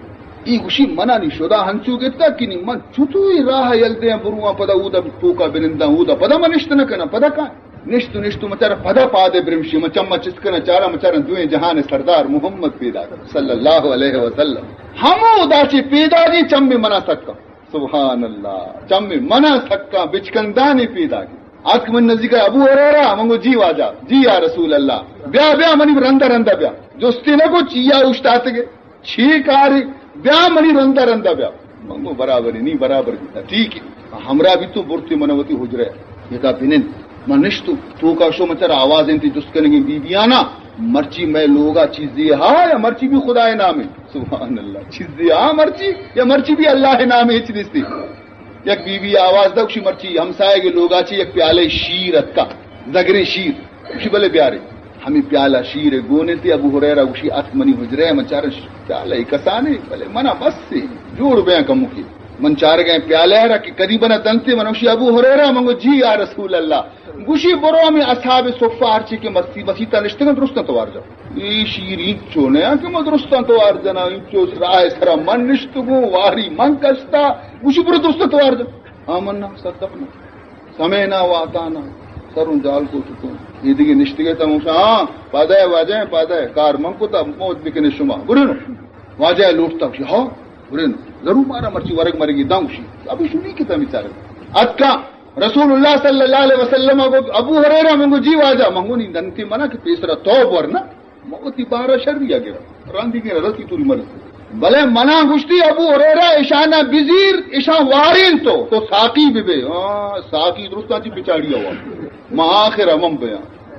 ای گوشی منا نی شدا ہنچو گتا کہ نی من چطوری راہ یل دیاں برواں پدا اودا توکا بننداں، اودا پدا من نشت نہ کناں، پدا کائیں؟ نشت و نشت و مچارا پدا پادے برمشی، من چما چست کناں چاراں، مچاراں دوئیں جہان سردار محمد پیدا صلی اللہ علیہ وسلم۔ ہمودا چی پیدا گی چمی منا سکا۔ سبحان اللہ۔ چم منا سکا بچکندانی پیداگی۔ آتک من نزدیک ابو ہریرہ، من گو جی واجہ، جی یا رسول اللہ، بیا بیا منی رندا رندا بیا۔ جستی نہ کو چیا اوشتاتگے۔ چے کارے؟ بیا منی رندا رندا بیا۔ من گو برابر نی، برابر بیتا، ٹھیک ہے۔ ہمراہ بیتو، برتی من وتی حجرہ۔ ادا بنند۔ من نشتو، توکا شو، من چر آواز انتی جست کنگی بی بیانا، مرچی مئے لوگا چیزے ہا یا مرچی بھی خدائے نامے؟ سبحان اللہ، چیزے ہا مرچی یا مرچی بھی اللہ نامے؟ ہچ نیستی۔ یک بی بی آواز دا، گوشی مرچی ہمسایگ لوگا چی یک پیالہ شیر اتکا، زگریں شیر۔ گوشی بلے بیارے۔ ہمیں پیالہ شیر گون انتی، ابو ہریرہ گوشی اتک منی حجرہ، من چارش پیالہ کسانے، بلے منا بس سے، جوڑ بیاں کمکی۔ من چارگیں پیالہ را کہ قریبا دنتے، من گوشی ابو ہریرہ، من گو جی یا رسول اللہ۔ گوشی برو ہمیں اصحاب صفہ ہرچی کہ مستی مسیتا نشتگن درستاں توار جا۔ اے شیر اینچو نیا کہ من درستاں توار جنا، اینچو راہ سرا من نشتگوں، واری من کشتا۔ گوشی برو درستاں توار جا۔ آمنا صدقنا سمعنا واطعنا۔ سروں جال کو چکوں۔ اے دگہ نشتگے تا موشا، ہاں، پادے واجہ، پادے کار من کو تا موت بکنے شما۔ برنو۔ واجہ لوٹتا گوشی، ہاں، برنو۔ ضرور مارا مرچی ورگ مرگی داں گوشی۔ ابھی شنی کتا بیچارے۔ اتکا رسول اللہ صلی اللہ علیہ وسلم ابو، ابو ہریرہ، من گو جی واجہ، من گو نی دنتے منا کہ پیسرا تو ورنا۔ من وتی بارا شری ء گرا، رندی گرا، رسی توری مرسی۔ بلے منا گوشتی، ابو ہریرہ، اشانا بزیر، اشاں وارین تو، تو ساقی ببے۔ ہاں، ساقی درستاں چی پچاڑی ہوا۔ ما آخر من بیاں۔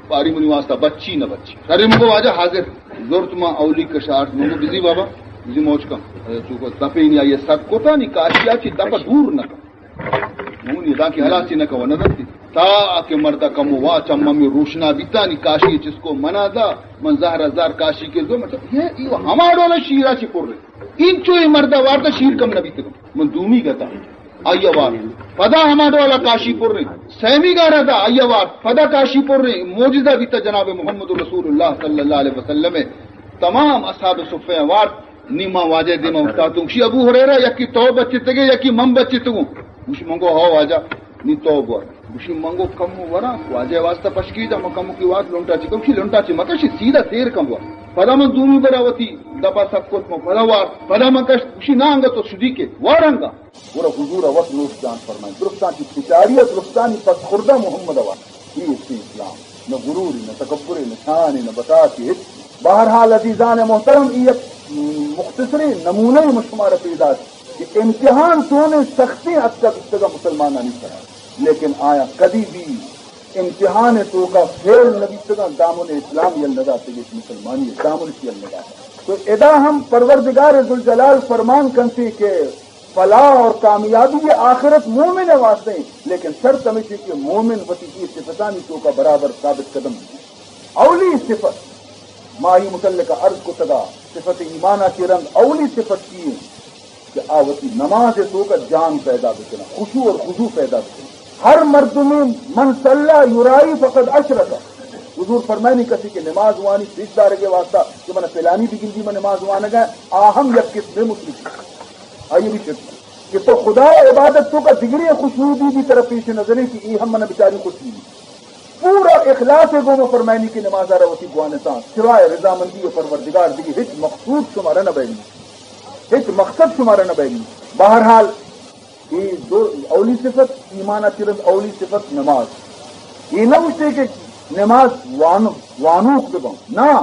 باری منی واسطہ بچی نہ بچی۔ سرے من گو واجہ حاضر۔ زرت ما اولی کشارت، من گو بزی بابا، بزی موچ کن۔ چوکو دپینی آئی سک کتا نی کاشیا چی دپ دور نہ کن۔ نون ادا کہ ہلاسی نہ کوا نہ دنتی۔ تا کہ مردا کمو وا چم می روشنا بیتا نی کاشی چسکو منا دا، من زہر زار کاشی کے زو، مطلب، یہ، یہ ہما ڈولا شیرا چی پر رہے۔ اینچو یہ مردا وارتا شیر کم نہ بیتے۔ من دومی گتا۔ آئی وار۔ پدا ہما ڈولا کاشی پر رہے۔ سیمی گارا دا آئی وار۔ پدا کاشی پر رہے۔ معجزہ بیتا جناب محمد رسول اللہ صلی اللہ علیہ وسلم۔ تمام اصحاب صفہ وار۔ نی ما واجہ دیما استاتوں۔ گوشی، ابو ہریرہ، یکی تو بچتگے، یکی من بچتگوں۔ گوشی، من گو، ہو واجہ، نی تو بور۔ گوشی، من گو کم وراں، واجہ واسطہ پشکی دا، من کم کی وات لنٹا چی کم، گوشی، لنٹا چی مکشی، سیدھا سیر کم وار۔ پدا من دومی برا وتی دپا سک کت، من پدا وار، پدا من کشت، گوشی، نا انگا تو شدی کے، وار انگا۔ گورا حضور وت نوش جان فرمائیں۔ درستاں چی پچاری، درستانی پس خوردہ محمد وار۔ اے استے اسلام، نہ غروری، نہ تکبرے، نہ شانے، نہ بطاطے، ہچ۔ بہرحال عزیزان محترم، اے یک مختصریں نمونہ من شمارا پیش داشت کہ امتحان چونیں سختیں اتکگ اتکگ مسلمانانی سرا، لیکن آیاں کدی بھی امتحان توکا فیل نہ بیتگاں، دامن اسلام یل نہ داتگ، مسلمانی دامن یل نہ داتگ۔ تو ادا ہم پروردگار ذوالجلال فرمان کنتے کہ فلاح اور کامیابی آخرت مومن ء واسطہ ہیں، لیکن شرط ہمیش ہے کہ مومن وتی اے صفتانی توکا برابر ثابت قدم بی۔ اولی صفت، ما ای متعلق عرض کتگا، صفت ایمان ء چہ رند اولی صفت کی ہے کہ آ وتی نماز توکا جان پیدا بکنا، خشوع اور خضوع پیدا بکنا۔ ہر مردمے من صلی یرائی فقد اشرک۔ حضور فرمائنی کسی کہ نماز وانی پیش دارگے واسطہ کہ من پلانی بگندی من نماز وانگا، آ ہم یک قسم مشرک۔ آئی بھی شرک کہ تو خدا ء عبادت توکا دگرے خوش بی بی ترا پیش نظریں کہ ای ہم من بچاری خوش بی۔ پورا اخلاص ء گوما فرمائنی کہ نماز ء را وتی گوانتاں، سوائے رضامندی ء پروردگار دگہ ہچ مقصود شمارا نہ بینی، ہچ مقصد شمارا نہ بینی۔ بہرحال، اے دو اولی صفت، ایمان ء چہ رند اولی صفت نماز۔ اے نہ گوشتے کہ نماز وان-، وانوک بہ بنت۔ نہ،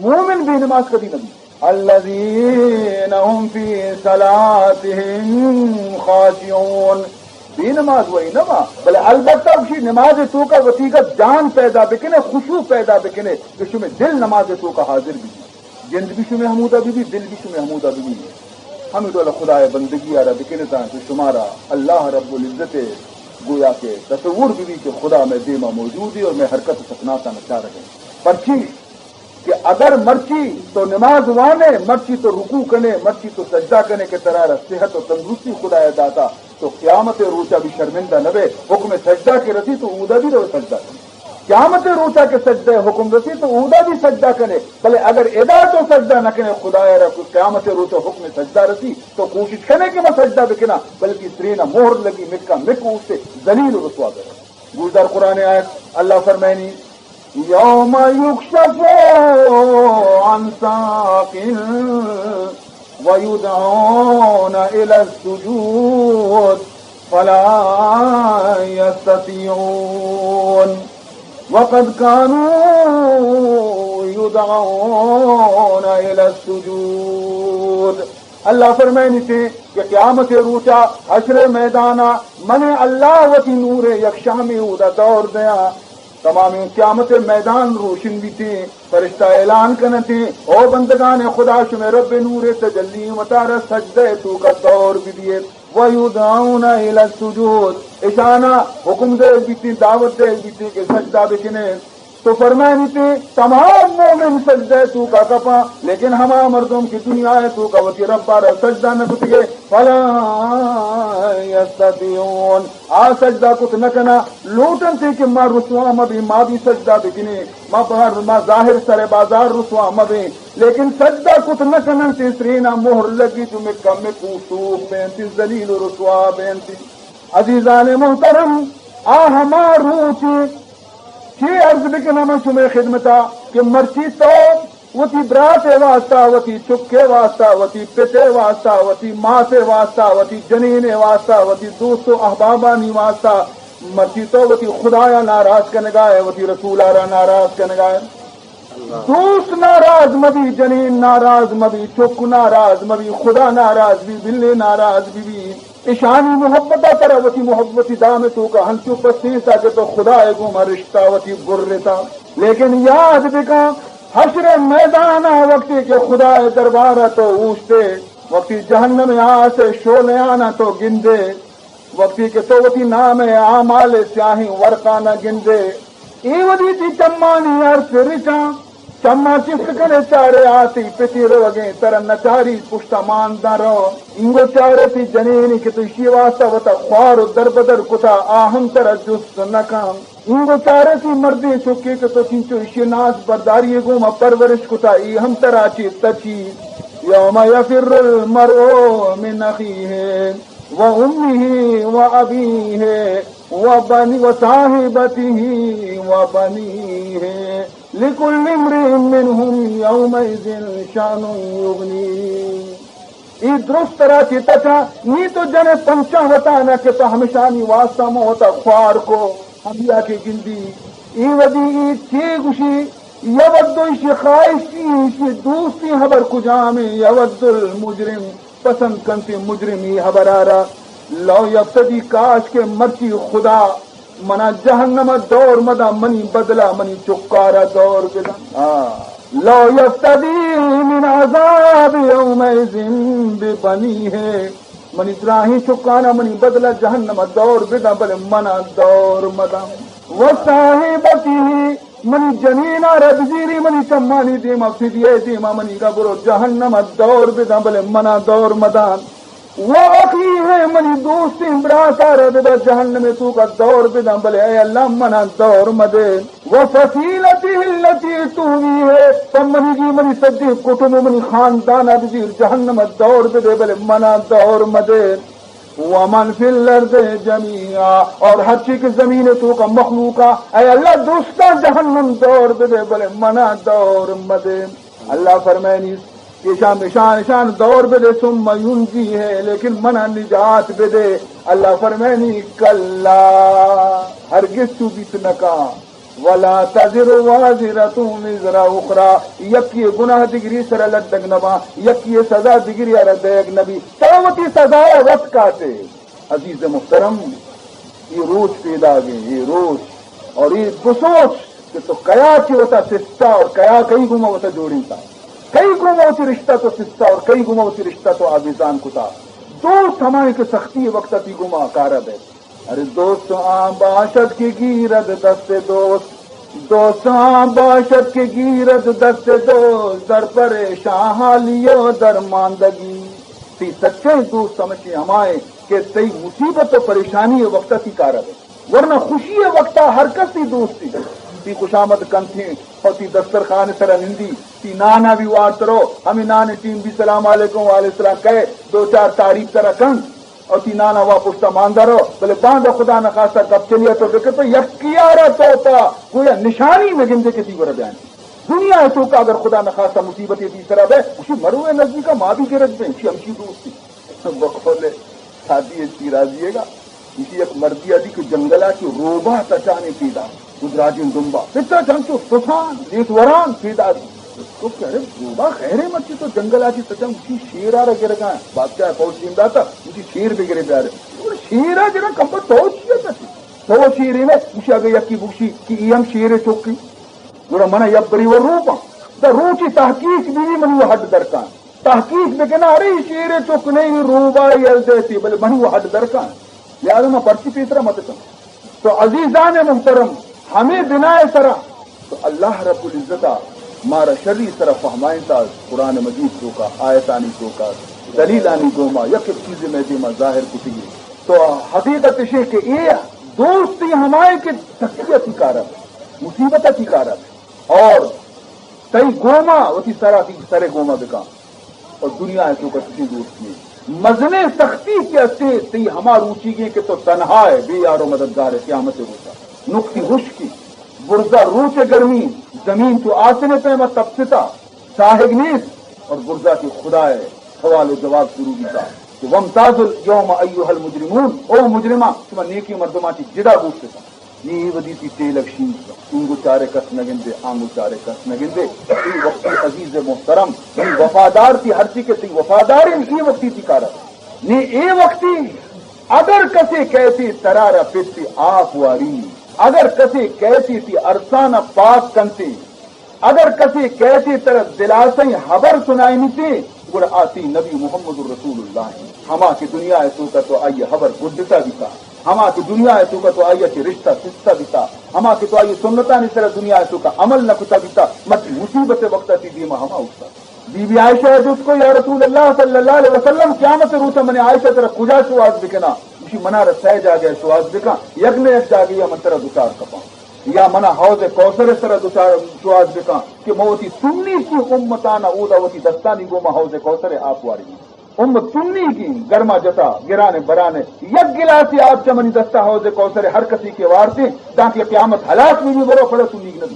مومن بے نماز کدی نہ بیت۔ الذین هم فی صلاتهم خاشعون۔ بے نماز وئی نہ با، بلے البتہ گوشی نماز توکا وتیگا جان پیدا بکنے، خشوع پیدا بکنے، کہ شمے دل نماز توکا حاضر بی۔ جند بھی شمے ہمودا بی بی، دل بھی شمے ہمودا بی بی۔ ہمیں ڈول خدا بندگی آرا بکنے تاں کہ شمارا اللہ رب العزت گویا کہ تصور بی بی کہ خدا میں دیما موجود ہے اور میں حرکت سکناتاں نچارگے۔ پرچی کہ اگر مرچی تو نماز وانے، مرچی تو رکوع کنے، مرچی تو سجدہ کنے کہ ترارا صحت و تندرستی خدا داتا، تو قیامت روچا بھی شرمندہ نہ بے۔ حکم سجدہ کہ رسی تو اودا بھی رو سجدہ کنے۔ قیامت روچا کہ سجدہ حکم رسی تو اودا بھی سجدہ کنے۔ بلے اگر ادا تو سجدہ نہ کنے خدا را، کوئی قیامت روچا حکم سجدہ رسی تو کوشش کنے کہ میں سجدہ بکنا، بلکہ سرینا مہر لگی، مکا مک اوستے ذلیل و رسوا بے۔ گوشدار قرآن آیت، اللہ فرمائنی، یوم یکشف عن ساق ویدعون الی السجود فلا یستطیعون وقد کانوا یدعون الی السجود۔ اللہ فرمائنیتے کہ قیامت روچا حشر میدانا من اللہ وتی نور یک شہمے اودا دور دیاں، تمامیں قیامت میدان روشن بیتے، فرشتہ اعلان کنتے، او بندگان خدا، شمے رب نور تجلی وتارا سجدہ توکا دور بدیے۔ ویدعون الی السجود، اشانا حکم دے بیتے، دعوت دے بیتے کہ سجدہ بکنے۔ تو فرمائنیتے تمام مومن سجدہ توکا کپاں، لیکن ہما مردم کہ دنیا توکا وتی رب را سجدہ نہ کتگے، فلا یستطیعون، آ سجدہ کت نہ کنا، لوٹنتے کہ ما رسوا مبیں، ما بھی سجدہ بکنیں، ما بہر، ما ظاہر سر بازار رسوا مبیں، لیکن سجدہ کت نہ کننتے، سرینا مہر لگی، چمکا مکو سوب بینتی، ذلیل و رسوا بینتی۔ عزیزان محترم، آ ہما روچ چے عرض بکناں من شمئے خدمتا کہ مرچی تو وتی برات ء واسطہ، وتی چک ء واسطہ، وتی پت ء واسطہ، وتی مات ء واسطہ، وتی جنین ء واسطہ، وتی دوست و احبابانی واسطہ، مرچی تو وتی خدایا ناراض کنگا ئے، وتی رسولا را ناراض کنگا ئے۔ دوست ناراض مبی، جنین ناراض مبی، چک ناراض مبی، خدا ناراض بی، بلے ناراض بی بی۔ اشانی محبت ء ترا وتی محبت دام ء توکا ہنچو پسینتا کہ تو خدا ء گوما رشتہ وتی برتا۔ لیکن یاد بکن، حشر ء میدان ء وقتی کہ خدا ء دربار ء تو اوشتے، وقتی جہنم ء آس ء شعلیان ء تو گندے، وقتی کہ تو وتی نام ء اعمال ء سیاہیں ورقان ء گندے، اے وھدی تئی چمانی ارس رچاں، چماں چست کن ء چار ئے آ تئی پتی روگیں، ترا نچاری پشت ء مان داں رو۔ اینگو چار ئے تئی جنینی کہ تو ایشی واسطہ وتا خوار و دربدر کتا، آ ہم ترا جست نہ کن۔ اینگو چار ئے تئی مردیں چکے کہ تو چنچو ایشی ناز برداری ء گوما پرورش کتا، ای ہم ترا چہ تچی۔ یوم یفر المرء من اخیہ و امہ و ابیہ و بنی و صاحبتہ و بنیہ لکل امرئ منہم یومئذ شأن یغنیہ۔ ای درست ترا چہ تچا، نی تو جن ئے پنچاں وتانا کہ تو ہمشانی واسطہ من وتا خوار کو، ہمیا کہ گندی۔ ای وھدی ای چے گوشی، یود، ایشی خواہشی، ایشی دوستی ہبر کجامیں، یود المجرم، پسند کنت مجرمی ہبرا را۔ لو یفتدی، کاش کہ مرچی خدا منا جہنم ء دور مداں، منی بدلا منی چکارا دور بداں۔ آ، لو یفتدی من عذاب یومئذ ببنیہ، منی دراہیں چکانا منی بدلا جہنم ء دور بداں، بلے منا دور مداں۔ و صاحبتہ، منی جنینا را بزیری، منی چمانی دیما فدیہ دیما منی گا برو جہنم ء دور بداں، بلے منا دور مدان۔ و اخیہ، منی دوستیں براتا را بدا جہنم ء توکا دور بداں، بلے اے اللہ منا دور مدے۔ و فصیلتہ التی تؤویہ، پہ منی جی منی سجیں کٹم و منی خاندانا بزیر جہنم ء دور بدے، بلے منا دور مدے۔ ومن فی الارض جمیعا، اور ہرچی کہ زمین توکا مخلوقا، اے اللہ درستاں جہنم دور بدے، بلے منا دور مدے۔ اللہ فرمائنی کہ اشان، اشان، اشان دور بدے، ثم ینجیہ، لیکن منا نجات بدے۔ اللہ فرمائنی کلا، ہرگز چو بیت نکا۔ ولا تزر وازرة وزر أخرى، یکی گناہ دگری سرا لڈگ نباں، یکی سزا دگری را دیگ نبی۔ تو وتی سزا وت کاتے۔ عزیز محترم، یہ روچ پیداگیں، یہ روچ اور یہ بسوچ کہ تو کیا چی وتا سستا اور کیا کئی گما وتا جوڑینتا، کئی گما وتی رشتہ تو سستا اور کئی گما وتی رشتہ تو آویزان کتا۔ دوست ہمائیں کہ سختی وقت تی گما کارا بیت۔ ارے دوست آن باشد که گیرد دست دوست، دوست آن باشد که گیرد دست دوست، در پریشان حالی و درماندگی۔ تئی سچیں دوست ہمشی ہمائیں کہ تئی مصیبت و پریشانی وقت تی کارا بے، ورنہ خوشی وقتا ہر کس تئی دوستی۔ تئی خوشامد کنتیں اور تئی دسترخوان سرا نندی، تئی نانا بھی وارت رو، ہمیں نان ٹیم بھی سلام علیکم وعلیکم السلام کہے، دو چار تعریف ترا کن۔ او تئی نانا وا پشتا ماندہ رو، بلے باندا خدا نخواستہ گپ چلیا تو بکپے، یکیارا تو تا گویا نشانی نہ گندے کہ تئی گورا بیان۔ دنیا ء توکا اگر خدا نخواستہ مصیبتے تئی سرا بے، اسی مروے نزدیکا ما بھی گرگ بیں، اسی ہمشی دوستی۔ بقول سعدی شیرازی گا، اسی یک مردی ادی کہ جنگلا چو روباہ تچانے پیدا، گدراجیں دمبا۔ پتا چنچو سسان، لیٹ وران پیدا دی۔ تو کہ ارے روبا خیرے، مرچی تو جنگل آتی سچا اسی شیر آ را گرگا، بادشاہ فوج دیم داتا، اسی شیر بگرے بیارے۔ اور شیر آ گرا کمبا تو چی ہے؟ تو شیر ہے، اسی اگے یکی بگشی کہ ای ہم شیر چکی۔ گڑا منا یبری و روبا۔ دا روچی تحقیق بھی منی وہ حد درکان۔ تحقیق بکنا، ارے شیر چک نہیں، روبا یل دیتی، بلے منی وہ حد درکان۔ لہذا ما پرچی پیسرا مت کن۔ تو عزیزان محترم، ہمیں بنا سرا تو اللہ رب العزت مارا شری سرا فہمائنتا، قرآن مجید توکا، آیتانی توکا، دلیلانی گوما، یک ایک چیز میں دیما ظاہر کتگی۔ تو حقیقت اشے کہ اے دوستی ہمائے کہ تکلیف کارا، مصیبت کی کارا، اور تئی گوما وتی سرا، تئی سر گوما بکن۔ اور دنیا ء توکا چشیں دوستی انت۔ مزنیں سختی کہ استیں، تئی ہما روچیگیں کہ تو تنہا ئے، بے یار و مددگار ئے، قیامت ء روچا۔ نکتی ہشکی، برزا روچ ء گرمی، زمین چو آسن ء پیما تپستا، ساہگ نیست، اور برزا کہ خدا ء سوال و جواب شروع بیتا کہ وامتازوا الیوم ایھا المجرمون، او مجرماں، شما نیکی مردماں چہ جدا بوشتتا۔ نی اے وھدی تئی ٹیلگ شینز، اینگو چارے کس نہ گندے، آنگو چارے کس نہ گندے۔ تئی وقتی عزیز محترم، تئی وفادار، تئی ہرچی کہ تئی وفادار انت، اے وقتی تئی کارا۔ نی اے وقتی اگر کسے کئیتی ترا را پتی آپ واری، اگر کسے کئیتی تئی ارسانا پاک کنتی، اگر کسے کئیتی ترا دلاسیں ہبر سنائینیتی، گڑا آ تئی نبی محمد رسول اللہ انت۔ ہما کہ دنیا ء توکا تو آئی ء ہبر گڈتا بیتا، ہما کہ دنیا ء توکا تو آئی ء چہ رشتہ سستا بیتا، ہما کہ تو آئی ء سنتانی سرا دنیا ء توکا عمل نہ کتا بیتا، مرچی مصیبت ء وقتا تئی دیما ہما اوشتات۔ بی بی عائشہ ء جست کو، یا رسول اللہ صلی اللہ علیہ وسلم، قیامت ء روچا من عائشہ ترا کجا شوہاز بکناں؟ گوشی، منا را سئے جاگہ ء شوہاز بکن، یک نہ یک جاگہ ء من ترا دچار کپاں۔ یا منا حوض کوثر ء سرا دچار شوہاز بکن کہ من وتی سنی کی امتانا اودا وتی دستانی گوما حوض کوثر ء آپ واری۔ امت سنی کی گرما جتا، گرانے برانے، یک گلاسی آپ چہ منی دستا حوض کوثر ء ہر کسی کہ وارتے، دانکہ قیامت ہلاس بھی، بھی برو پڑا سنی نبی۔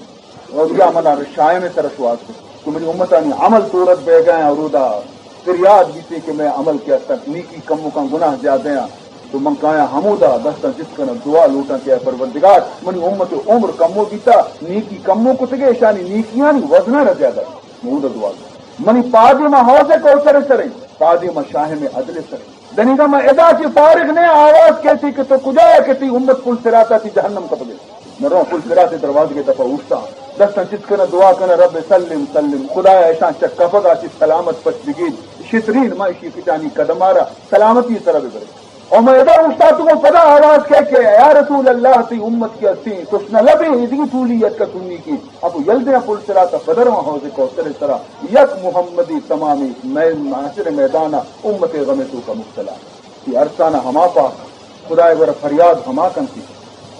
اور یا منا شائم ء سرا شوہاز کن کہ منی امتانی عمل تورت بیگا ہیں اور اودا فریاد بیتے کہ مئے عمل کہ استن، نیکی کموکاں، گناہ زیادہ آں۔ تو من کایاں ہمودا دستاں چست کناں، دعا لوٹاں کہ اے پروردگار، منی امت ء عمر کمو بیتا، نیکی کمو کتگے، اشانی نیکیانی وزناں را زیادہ۔ من اودا دعا لوٹاں۔ منی پادے ما حوض کوثر سرے، پادے ما شاہم عدل سرے۔ دنیگا ما ادا چہ فارغ نے، آواز کئیتی کہ تو کجا ئے کہ تئی امت پل صراطا چہ جہنم کپگے۔ من رواں پل صراط ء دروازگ ء دپا اوشتاں، دستاں چست کناں، دعا کناں، رب سلم سلم، خدایا اشاں چہ کپگ ء چہ سلامت پچ بگیج، شترین ما اشی پتانی قدم ء را سلامتی ء سرا ببرے۔ او من ادا اوشتاتگوں، پدا آواز کئے کہ یا رسول اللہ، تئی امت کہ استیں تشنہ لبیں، ادگی ٹولی یتکہ سنی کی، اپو یل دیاں پل صراط ء پدرواں حوض کوثر ء سرا، یک محمدی تمامی مئے معاشر میدان ء امت ء غم ء توکا مبتلا۔ تئی ارسانا ہما پاک، خدائے گورا فریاد ہما کنتی۔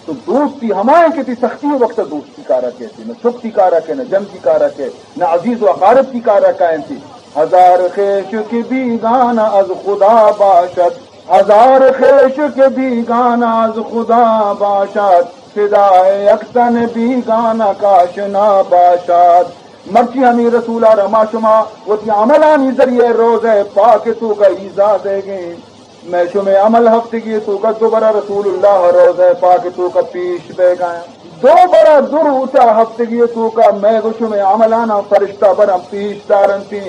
تو دوستی ہما ہیں کہ تئی سختی وقت دوستی کارا کئیتی، نہ چک تئی کارا کئے، نہ جن تئی کارا کئے، نہ عزیز و اقارب تئی کارا کائنتی۔ ہزار خویش کہ بیگانہ از خدا باشد، ہزار خویش کہ بیگانہ از خدا باشد، فدای یک تن بیگانہ کاشنا باشد۔ مرچی ہمیں رسولا را ما شما وتی عملانی ذریعہ روضہ پاک توکا ایزا دیگیں۔ مئے شمئے عمل ہفتگی توکا دو برا رسول اللہ روضہ پاک توکا پیش بیگایا۔ دو برا دو روچا ہفتگی توکا مئے گو شمئے عملانا فرشتہ برا پیش دارنتی۔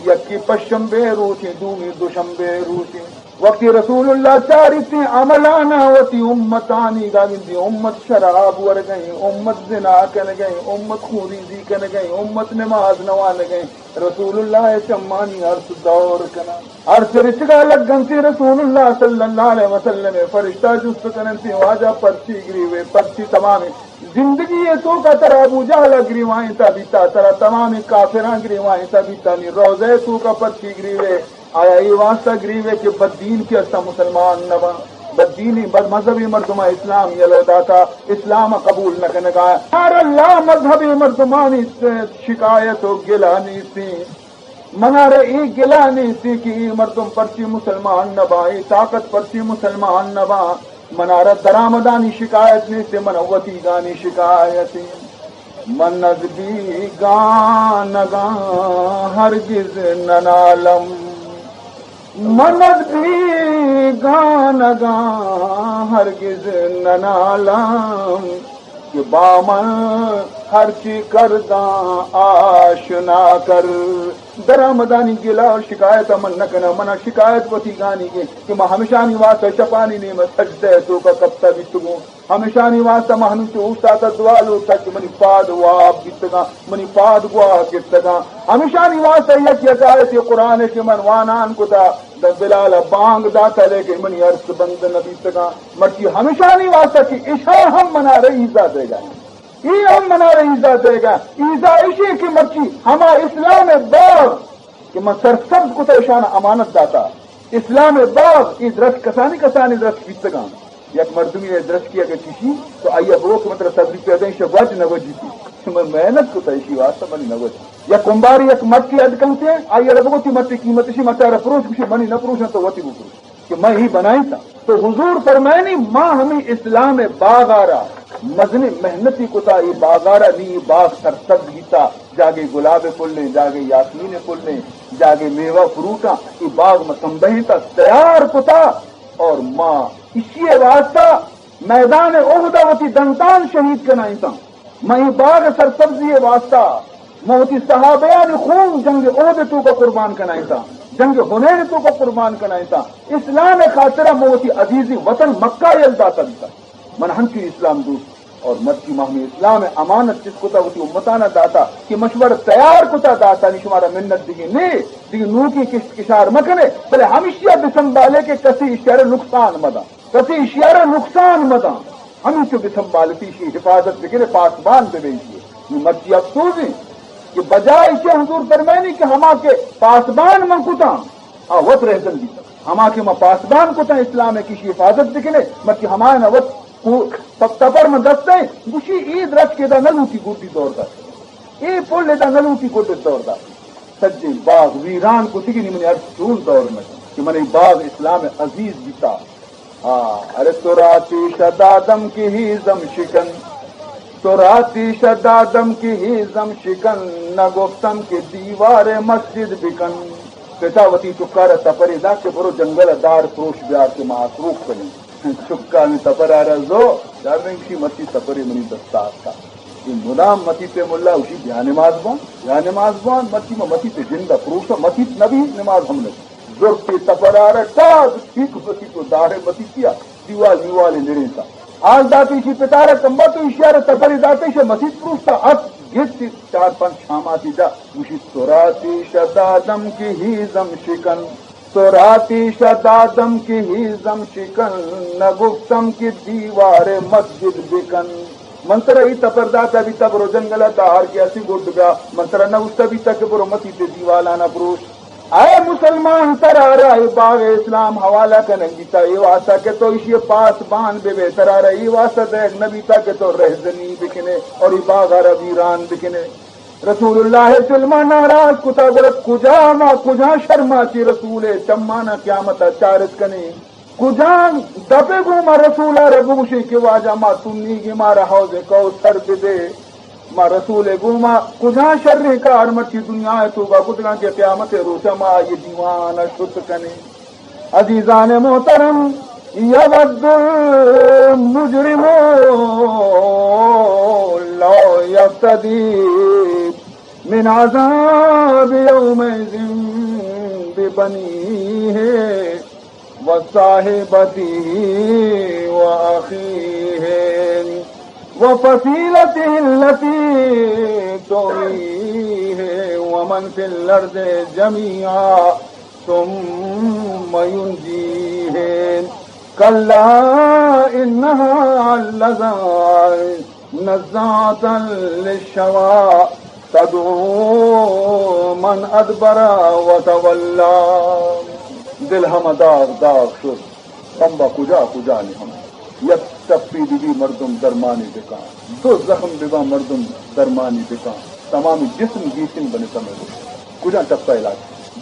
یکی پشنبے روچیں، دومی دوشنبے روچیں۔ وقتی رسول اللہ چاریتی عملانا وتی امتانی گا گندی، امت شراب ورگئیں، امت زنا کنگئیں، امت خونریزی کنگئیں، امت نماز نوانگئیں۔ رسول اللہ ء چمانی ارس دور کناں۔ ارس رچگا لگنتی، رسول اللہ صلی اللہ علیہ وسلم ء فرشتہ جست کننتی، واجہ پرچی گریوے؟ پرچی تمامی زندگی ء توکا ترا ابو جہل ء گریوائیں تا بیتا، ترا تمامی کافراں گریوائیں تا بیتا، نی روضہ ء توکا پرچی گریوے؟ آیا اے واسطہ گریوے کہ بددین کہ استا مسلمان نہ باں؟ بددینی، بد مذہبی مردماں اسلام یلو داتا، اسلام قبول نہ کنگا۔ ہر لا مذہبی مردمانی شکایت و گلہ نیستی۔ منارا اے گلہ نیستی کہ اے مردم پرچی مسلمان نہ باں، اے طاقت پرچی مسلمان نہ باں۔ منارا درآمدانی شکایت نیستی، من وتیگانی شکایت۔ من از بیگانگاں ہرگز ننالم۔ من از بیگانگاں ہرگز ننالم۔ کہ با من ہرچی کرداں آشنا کر۔ درآمدانی گلہ و شکایت من نہ کناں، منا شکایت وتی گانی کہ، کہ من ہمشانی واسطہ شپانی نیم سجدہ توکا کپتا بیتگوں، ہمشانی واسطہ من ہنچو اوشتاتا دعا لوٹتا کہ منی پاد واب بیتگاں، منی پاد گواہ گپتگاں، ہمشانی واسطہ یک یک آیت قرآن کہ من وانان کتا، داں بلال ء بانگ داتہ، لیکن منی ارس بند نہ بیتگاں۔ مرچی ہمشانی واسطہ کہ اشاں ہم منا را ایزا دیگا، اے ہم منا را ایزا دیگا۔ ایزا اشی کہ مرچی ہما اسلام ء باغ کہ من سرسبز کتا، اشان امانت داتا، اسلام ء باغ، اے درچک کسانی کسانی درچک بیتگاں۔ یک مردمی ء درچکے اگہ چشی تو آئی ء بگو کہ من ترا صد روپیہ دیں، ایشی ء گوج نہ گوجیتی۔ من محنت کتا، ایشی واسطہ منی نہ گوج۔ یک کمبارے یک مٹے اڈ کنتے، آئی ء را بگو تی مٹے قیمت اشی، مٹا را پروش، گوشی منی نہ پروشاں، تو وتی بپروش کہ من ہی بنائیتاں۔ تو حضور فرمائنی، ما ہمیں اسلام ء باغ ء را مزنیں محنتی کتا، اے باغ ء را نی اے باغ سرسبز بیتا، جاگے گلاب ء پلیں، جاگے یاسمین ء پلیں، جاگے میوہ فروٹاں، اے باغ ما سمبہینتا، تیار کتا۔ اور ما ایشی ء واسطہ میدان احد ء وتی دنتان شہید کنائینتاں۔ من اے باغ ء سرسبزی ء واسطہ، من وتی صحابیانی خون جنگ احد ء توکا قربان کنائینتاں، جنگ حنین ء توکا قربان کنائینتاں۔ اسلام ء خاطرا من وتی عزیزیں وطن مکہ یل داتا بیتاں۔ من ہنچو اسلام دوست اور مرچی ما ہمیں اسلام ء امانت چست کتا، وتی امتانا داتا کہ مشورہ تیار کتا داتا، نی شمارا منت دگے نے، دگے نوکی کشت کشار مکنے، بلے ہمشیا بسنبھالے کہ کسی اشیارا نقصان مداں، کسی اشیارا نقصان مداں، ہمینچو بسنبھالتی، اشی حفاظت بکنے، پاسبان ببے اشی۔ نی مرچی افسوس ہیں کہ بجائے اشی حضور فرمائنی کہ ہما کہ پاسبان من کتاں، آ وت رہزن بیتگ۔ ہما کہ ما پاسبان کتاں اسلام ء کہ اشی حفاظت بکنے، مرچی ہمایان وت کو-، پ-، تپر من دست ء گوشی، اے درچک ادا نہ لوٹی گڈی دور دات، اے پل ادا نہ لوٹی گڈی دور دات۔ سجیں باغ ویران کتگی، نی منی ارس چون دور نہ کہ من اے باغ اسلام ء عزیز بیتا۔ آ، ارے تو را آتش دادم کہ ہیزم شکن، تو را آتش دادم کہ ہیزم شکن، نگفتم کہ دیوار مسجد بکن۔ پتا وتی چکارا تپرے دا کہ برو جنگل ء دار پروش بیار کہ ما آسروک کنیں۔ چکانی تپرارا زو، دارنگی مرچی تپرے منی دستا آتکا۔ اے مدام مسیت ء ملا گوشی، بیا نماز بوان، بیا نماز بوان، مرچی ما مسیت ء جند ء پروشتہ، مسیت نبی، نماز ہم نبی۔ زرتی تپرارا ٹاز ٹھیک مسیت و دار مسیتیا دیوال میوال نڑینتا۔ آل داتی شی پتارا کمبا تو اشیارا تپری داتے شی مسیت پروشتا ات گیت چار پنچ شاماتی دا گوشی، تو را آتش دادم کہ ہیزم شکن، تو را آتش دادم کہ ہیزم شکن، نگفتم کہ دیوار مسجد بکن۔ من ترا ای تپر داتا بیتا برو جنگل ء دار کہ اسی گڈ بیا، من ترا نہ گوشتا بیتا کہ برو مسیت ء دیوالانا پروش۔ اے مسلمان، ترا را اے باغ اسلام حوالہ کنگ بیتا، اے واسطہ کہ تو ایشی پاسبان بہ بے، ترا را اے واسطہ دئیگ نہ بیتا کہ تو رہزنی بکنے اور اے باغ را ویران بکنے۔ رسول اللہ ء چلما ناراض کتا، گڑا کجا ما، کجا شرما چی رسول ء چمانا قیامت ء چارت کنیں؟ کجا دپے گوں ما رسول ء را بگوشیں کہ واجہ ما تنیگیں، مارا حوض کوثر بدے؟ ما رسول ء گوں ما کجا شریں کار مرچی دنیا ء توکا کتگاں کہ قیامت ء روچا ما آئی دیوان ء شت کنیں؟ عزیزان محترم، یود المجرم لو یفتدی من عذاب یومئذ ببنیه وصاحبته وأخيه وفصيلته التي تؤويه ومن في الأرض جميعا ثم ينجيه. كلا إنها لظى نزاعة للشوى تدعو من أدبر وتولى. دل ہم داغ داغ شد، پمبا کجا کجا نی ہم. یک ٹپی ببی مردم درمانی بکن، دو زخم ببا مردم درمانی بکن، تمامی جسم گیسن بنتم. کجا ٹپا علاج؟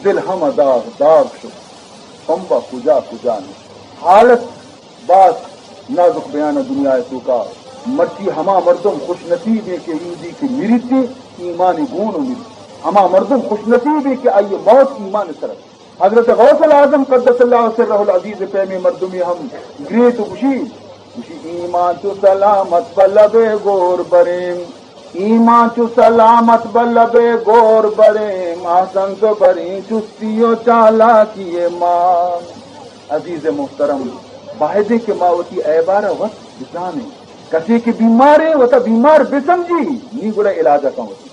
دل ہم داغ داغ شد، پمبا کجا کجا نی. حالت باز نازک بیان ء دنیا ء توکا. مرچی ہما مردم خوش نصیب ایں کہ ایدی کہ مریت ایں، ایمان گون و مریت. ہما مردم خوش نصیب ایں کہ آئی موت ایمان سر ات. حضرت غوث الاعظم قدس اللہ سرہ العزیز ء پیمیں مردمے ہم گریت و گوشی، گوشی، ایمان چو سلامت بہ لبے گور بریم، ایمان چو سلامت بہ لبے گور بریم، احسنت بریں چستی و چالاکی ما۔ عزیز محترم، باید کہ ما وتی عیبارا وت بزانیں۔ کسی کہ بیماریں، وتا بیمار بسمجھی، نی گڑا علاج کن وتی۔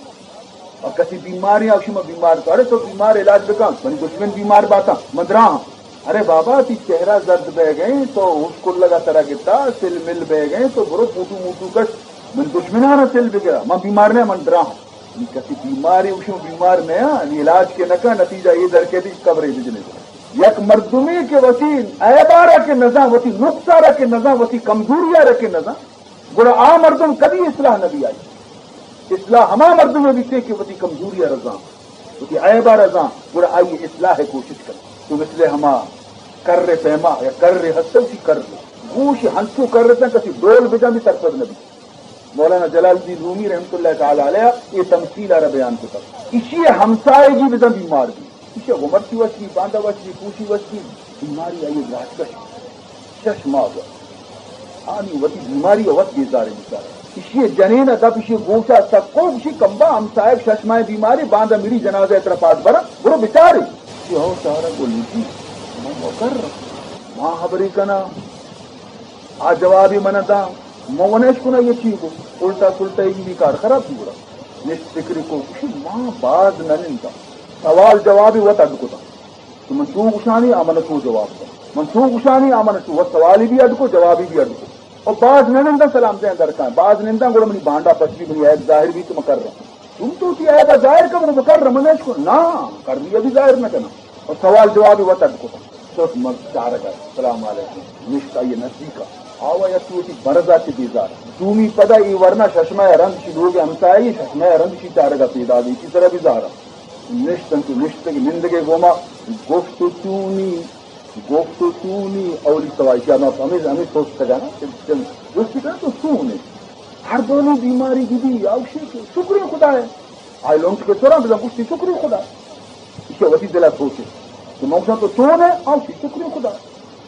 اور کسی بیماریں، آ شما بیمار تو، ارے تو بیمار علاج بکن، منی دشمن بیمار باتا، من دراہاں۔ ارے بابا، تی چہرہ زرد بہ گئے، تو اس کلگا ترا گتا، سل مل بہ گئے، تو برو پوٹو موٹو کش، من دشمنانا سل بگرا، من بیمار نہ، من دراہاں۔ نی کسی بیماریں، اشو بیمار نیا، نی علاج کے نکا، نتیجہ اے در کے دی قبرے بجنے۔ یک مردمے کہ وتی عیبارا کہ نزاں، وتی نقصارا کہ نزاں، وتی کمزوریارا کہ نزاں، گڑا آ مردم کدی اصلاح نبی آئی۔ اصلاح ہما مردمے بیتے کہ وتی کمزوریارا زاں، وتی عیبارا زاں، گڑا آئی اصلاح کوشش کن۔ تو مثل ہما کر پیما یا کر ہستو سی کر، گوش ہنچو کر تن کسی ڈول بجا بھی سرپد نبی۔ مولانا جلال الدین رومی رحمت اللہ تعالی علیہ اے تمثیل آرا بیان کتا۔ اشی ہمسائگی بزن بیمار بی۔ اشی گو مرچی وش بی، باندا وش بی، پوشی وش بی، بیماری آئی گراج کش۔ شش ماہ گو۔ آنی وتی بیماری وت بیزار بیچارہ۔ اشی جنین دپ اشی گوشا سکو اشی کمبا ہمسائگ شش ماہ بیماری باندا میری جنازہ ترا پاد برا۔ برو بچاری۔ اشی ہو چارہ کو لیتی۔ من مکر۔ ما خبری کنا۔ آ جوابی من داں، من ونیش کنا یہ چی کو، الٹا سلٹا یہ بھی کار خراب کی گڑا۔ نشت فکری کو، کسی ما باز نننتا۔ سوال جوابی وت اڈ کتا۔ تو من چو گشانی، آ من چو جواب دا۔ من چو گشانی، آ من چو، وت سوالی بھی اڈ کو، جوابی بھی اڈ کو۔ اور باز نننتا سلام دیں درکان، باز ننتا گڑا منی بانڈا پچ بھی منی عیب ظاہر بھی تو من کر رہا۔ چون تو تی عیبا ظاہر کن، بکر رمنش کو۔ نا، کر بھی ابھی ظاہر نہ کنا۔ اور سوال جواب وت اڈ کو۔ سوت مگ چارگا، سلام علیکم۔ نشت آئی نزدیکا۔ آوا یا تو تی برزا تی بیزار۔ دومی پدا ای ورنا ششمہ رند شی لوگ ہمسائی، ششمہ رند شی چارگا پیدا دی، تی سرا بیزارا۔ نشتن تو نشتگ، نندگے گوما گفت و چونی گفت و چونی اولی سوال کہ ما ہمیں، ہمیں سوچتگا نا، کہ جستی کنا تو چون ئے؟ ہر دونی بیماری گدی، آوشی کہ شکر خدا ہے۔ آئی لونٹ کے ترا بزن گوشتی شکر خدا۔ ایشی وتی دلا سوچے۔ تو مکشان تو چون ئے؟ آوشی شکر خدا۔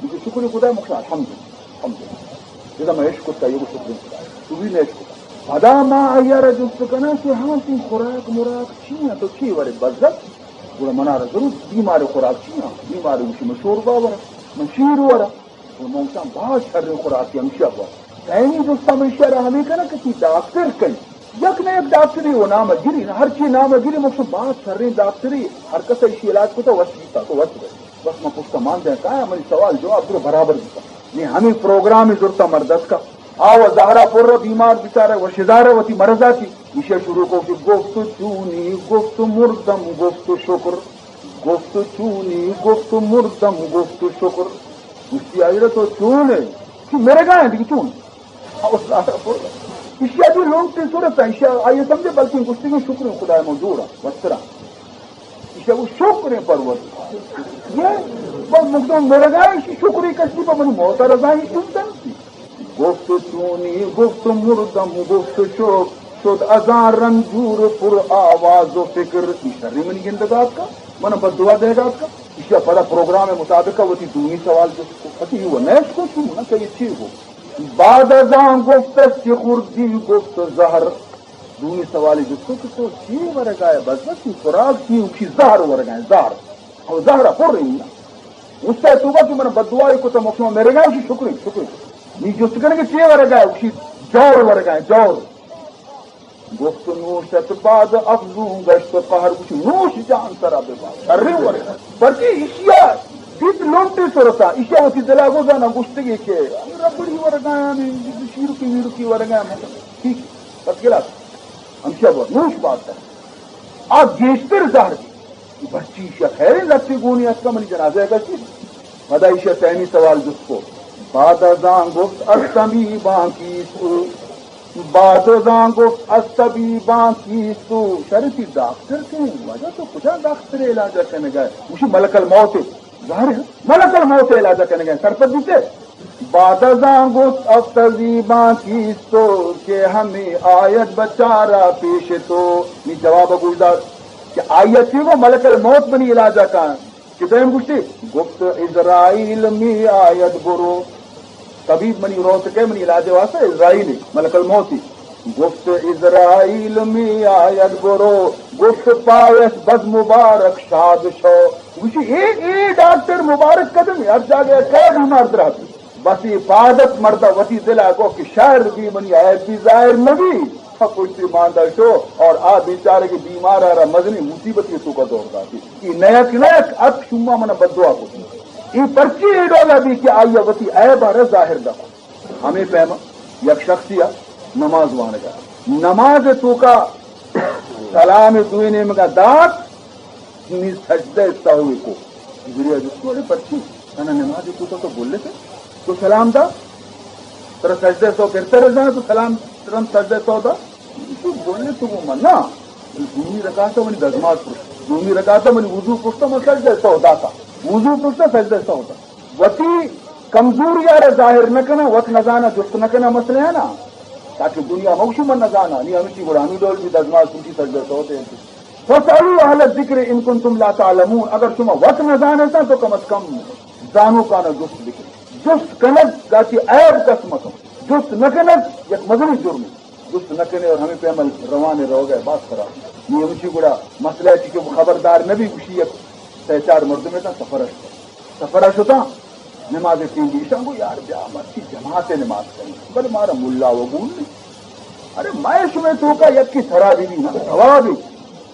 مجھے شکر خدا، مکشان الحمدللہ، الحمدللہ۔ جدا میں عشق کرتا، یہ شکر خدا۔ تو بھی نہیں عشق کرتا۔ پدا ما آئی ءَ را جست کناں کہ ہاں تئی خوراک مراک چی اَنت؟ تو چی ورے بزگ؟ گڑا منارا ضرور بیمار خوراک چی اَنت؟ بیمار گوشی من شوربا وراں، من شیر وراں۔ گڑا من گوشاں باز شریں خوراکے ہمشی ءَ بور۔ سیمی جستا من ایشی ءَ را ہمے کناں کہ تئی ڈاکٹر کئے؟ یک نہ یک ڈاکٹرے و نام ءَ گری، ہرچی نام ءَ گری، من گوشاں باز شریں ڈاکٹرے، ہر کس ءَ ایشی علاج کتا وش بیتا، تو وش بئے۔ بس من پشتا مان دیاں کایاں، منی سوال جواب درو برابر بیتا۔ نی ہمے پروگرامے زرتا مرد اتکا۔ آ و زہرا پر بیمار بیچارہ و شزارہ وتی مرضا چی۔ ایشی شروع کو کہ گفت و چونی، گفت و مردم، گفت و شکر۔ گفت و چونی، گفت و مردم، گفت و شکر۔ گوشتی آئی را تو چون ئے؟ کہ مرگا ایں، دیگہ چون؟ آ و زہرا پر۔ ایشی دی لونٹے صورت، ایشی آئی سمجھے بلکہ گوشتی کہ شکر خدا من جوڑا، وترا۔ ایشی گو شکر پروردگار۔ یہ بس مقدم مرگا، ایشی شکری کشتی پہ منی موت رضا ہی چون دنتی۔ گفت و چونی، گفت و مردم، گفت و شکر، شد از آن رنجور پر آواز و فکر۔ ای شری منی گندگا اتکا، من بد دعا دیگا اتکا۔ ایشی پدا پروگرام مطابق وتی دومی سوال جست کو۔ پتی و نیش کو چون نہ کہ یہ چی ہو۔ بعد از آن گفتش که خوردی، گفت زهر۔ دومی سوالی جست کو کہ تو چی ورگا ئے؟ بس بس خوراک چی؟ گوشی زہر ورگا ایں، زہر۔ او زہر پر ایں نا۔ استاد توبہ کہ من بددعائی کتا، مکشما مرگا ایں، شکر ایں، شکر ایں۔ نی جست کنگ کہ چی ورگا ئے؟ گوشی جور ورگا ایں، جور۔ گفت نوشت بعد افزون گشت قهر، گوشی نوش جان سرا ببا، شریں ورگا۔ پرچی ایشیا دیت لونٹے صورتا، ایشیا وتی دلا گو زانا گوشتگی کہ ربڑی ورگا ایں، شیرکی ویرکی ورگا ایں، ٹھیک، بس گلاس۔ ہمشی بور نوش بات۔ آ گیشتر زہر بی۔ مرچی ایشی ءَ خیریں لٹے گونی اتکا منی جنازہ ءَ گشتی۔ پدا ایشی ءَ سیمی سوال جست کو۔ بعد از آن گفت از طبیبان کیست او؟ بعد از آن گفت از طبیبان کیست او؟ شری تئی ڈاکٹر کئے؟ واجہ تو کجا ڈاکٹر علاج کنگا ئے؟ گوشی ملک الموت۔ ظاہر ہے، ملک الموت علاج کنگا ئے، سرپد بیتے۔ بعد از آن گفت از طبیبان کیست او، که همی آید به چاره پیش تو۔ نی جواب گوش دار کہ آئی ءَ چی گو؟ ملک الموت منی علاج کن۔ کہ دائم گوشتی، گفت عزرائیل می‌آید برو۔ طبیب منی روت کہ منی علاج واسطہ اسرائیل ملک الموتی۔ گفت اسرائیل می‌آید برو، گفت پایش بد مبارک شاد شو۔ گوشی، اے، اے ڈاکٹر مبارک قدم ہر جاگہ کیا بیمار درات۔ بس یہ پادت مردہ وتی دلا گو کہ شر بی منی عیب بی ظاہر نبی۔ پشتی ماندا شو اور آ بیچارے کہ بیمار آرا مزنی مصیبتی توکا دور داتی۔ یہ نیک نیک ات شما من بددعا کو۔ یہ پرچی اے ڈولا بی کہ آئی وتی عیب آرا ظاہر دکو۔ ہمے پیم یک شخصی ء نماز وانگ ء، نماز ء توکا سلام ء دوئیں نیمگ ء دات، نی سجدہ سہو ء کو۔ جبریل ء جست کو، اڑے پرچی؟ تنا نماز ء توکا تو بولے تھے، تو سلام دا، ترا سجدہ سہو کرتا رہ جانا، تو سلام ترا سجدہ سہو دا؟ تو بولے تو وہ منا۔ دومی رکعت ء منی دزماز پرشت، دومی رکعت ء منی وضو پرشت، من سجدہ سہو داتا، وضو پرشت، سجدہ سہو دا۔ وتی کمزوری ء را ظاہر نہ کناں، وت نہ زاناں، جست نہ کناں مسئلہ ء نا، تاکہ دنیا مگوشی من نہ زاناں، نی ہمشی گڑا ہمیں ڈول بھی دزماز کشی سجدہ سوتے ہیں۔ فاسألوا اہل الذکر ان کنتم لا تعلمون، اگر شما وت نہ زانتا تو کم از کم زانوکانا جست بکن۔ جست کنگ گاچی عیب کس مکن، جست نہ کنگ یک مزنی جرم۔ جست نہ کنے اور ہمیں پیمل روان روگ ء باز خراب۔ نی ہمشی گڑا مسئلہ چی کہ خبردار نبی گوشی یک سہ چار مردم اتاں سفر ء شتاں۔ سفر ء شتاں، نماز ء ٹیم بی، ایشاں گو یار بیا مرچی جماعت ء نماز کنیں، بلے مارا ملا و گون نہیں۔ ارے مئے شمئے توکا یکی سرا بی بی نا ثواب،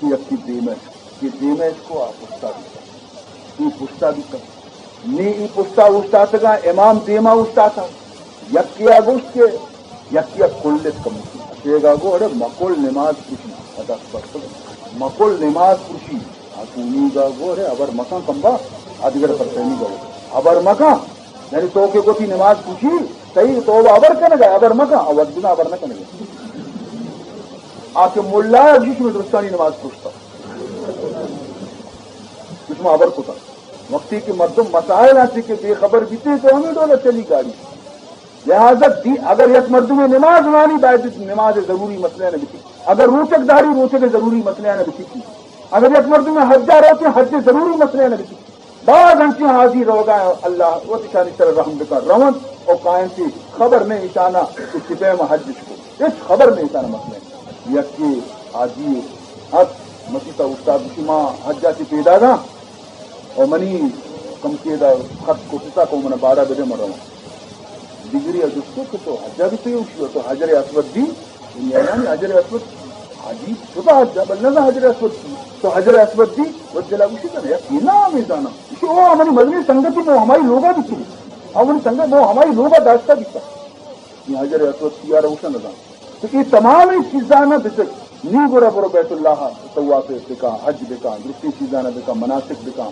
یکی دیمش، یہ دیمش کو آ پشتا بی، یہ پشتا بی کن۔ نی ای پشتا اوشتاتگاں، امام دیما اوشتاتا۔ یکیا گوشت کہ یکیا کلت کموکی۔ اشیگا گو، اڑے مکل نماز کشی۔ ادا بس مکل نماز کشی۔ آ چونیگا گو، اڑے ابر مکان کمبا، آ دیگر پر پہنی گو۔ ابر مکان، یعنی تو کہ گوتی نماز کشی، صحیح تو ابر کنگا، ابر مکان، آ ود بنا ابر نہ کنگا۔ آ کہ ملا جی شما درستانی نماز کشتا۔ شما ابر کتا۔ وقتی کہ مردم مسائل آتی کہ بے خبر بیتے تو ہمیں ڈولا چلی گاڑی۔ لہذا دی-، اگر یک مردم نماز وانی باید نماز ضروری مسئلہ نہ بیتی۔ اگر روچک داری روچک ضروری مسئلہ نہ بیتی۔ اگر یک مردم حجا روتے حج ضروری مسئلہ نہ بیتی۔ باز انچیں حاجی روگا اللہ وتی شانی سر رحم بکا رون او کائنتی خبر نہیں اشانا کہ چپے ما حج کو۔ ہچ خبر نہیں اشانا مسئلہ۔ یکی حاجی ات مسیتا استاد شما حجا چی پیداگا۔ او منی کمکے دا خط کتتا کہ من بارہ بدے من رواں۔ دگری ء جست کت کہ تو حجا بی تو اوشی تو حجر اسود بی، یعنی حجر اسود عجیب شبہ حجا بل نہ حجر اسود بی، تو حجر اسود بی و دلا اوشی کنے یک نام زانا۔ اوشی او منی مزنی سنگتی مو ہمائی لوگا بی تو۔ او منی سنگت مو ہمائی لوگا داشتا بیتا۔ یہ حجر اسود سیارہ اوشن نہ زان۔ تو اے تمامیں چیزاں نہ بچک، نی گڑا برو بیت اللہ طواف بکا، حج بکا، درستیں چیزاں نہ بکا، مناسک بکا۔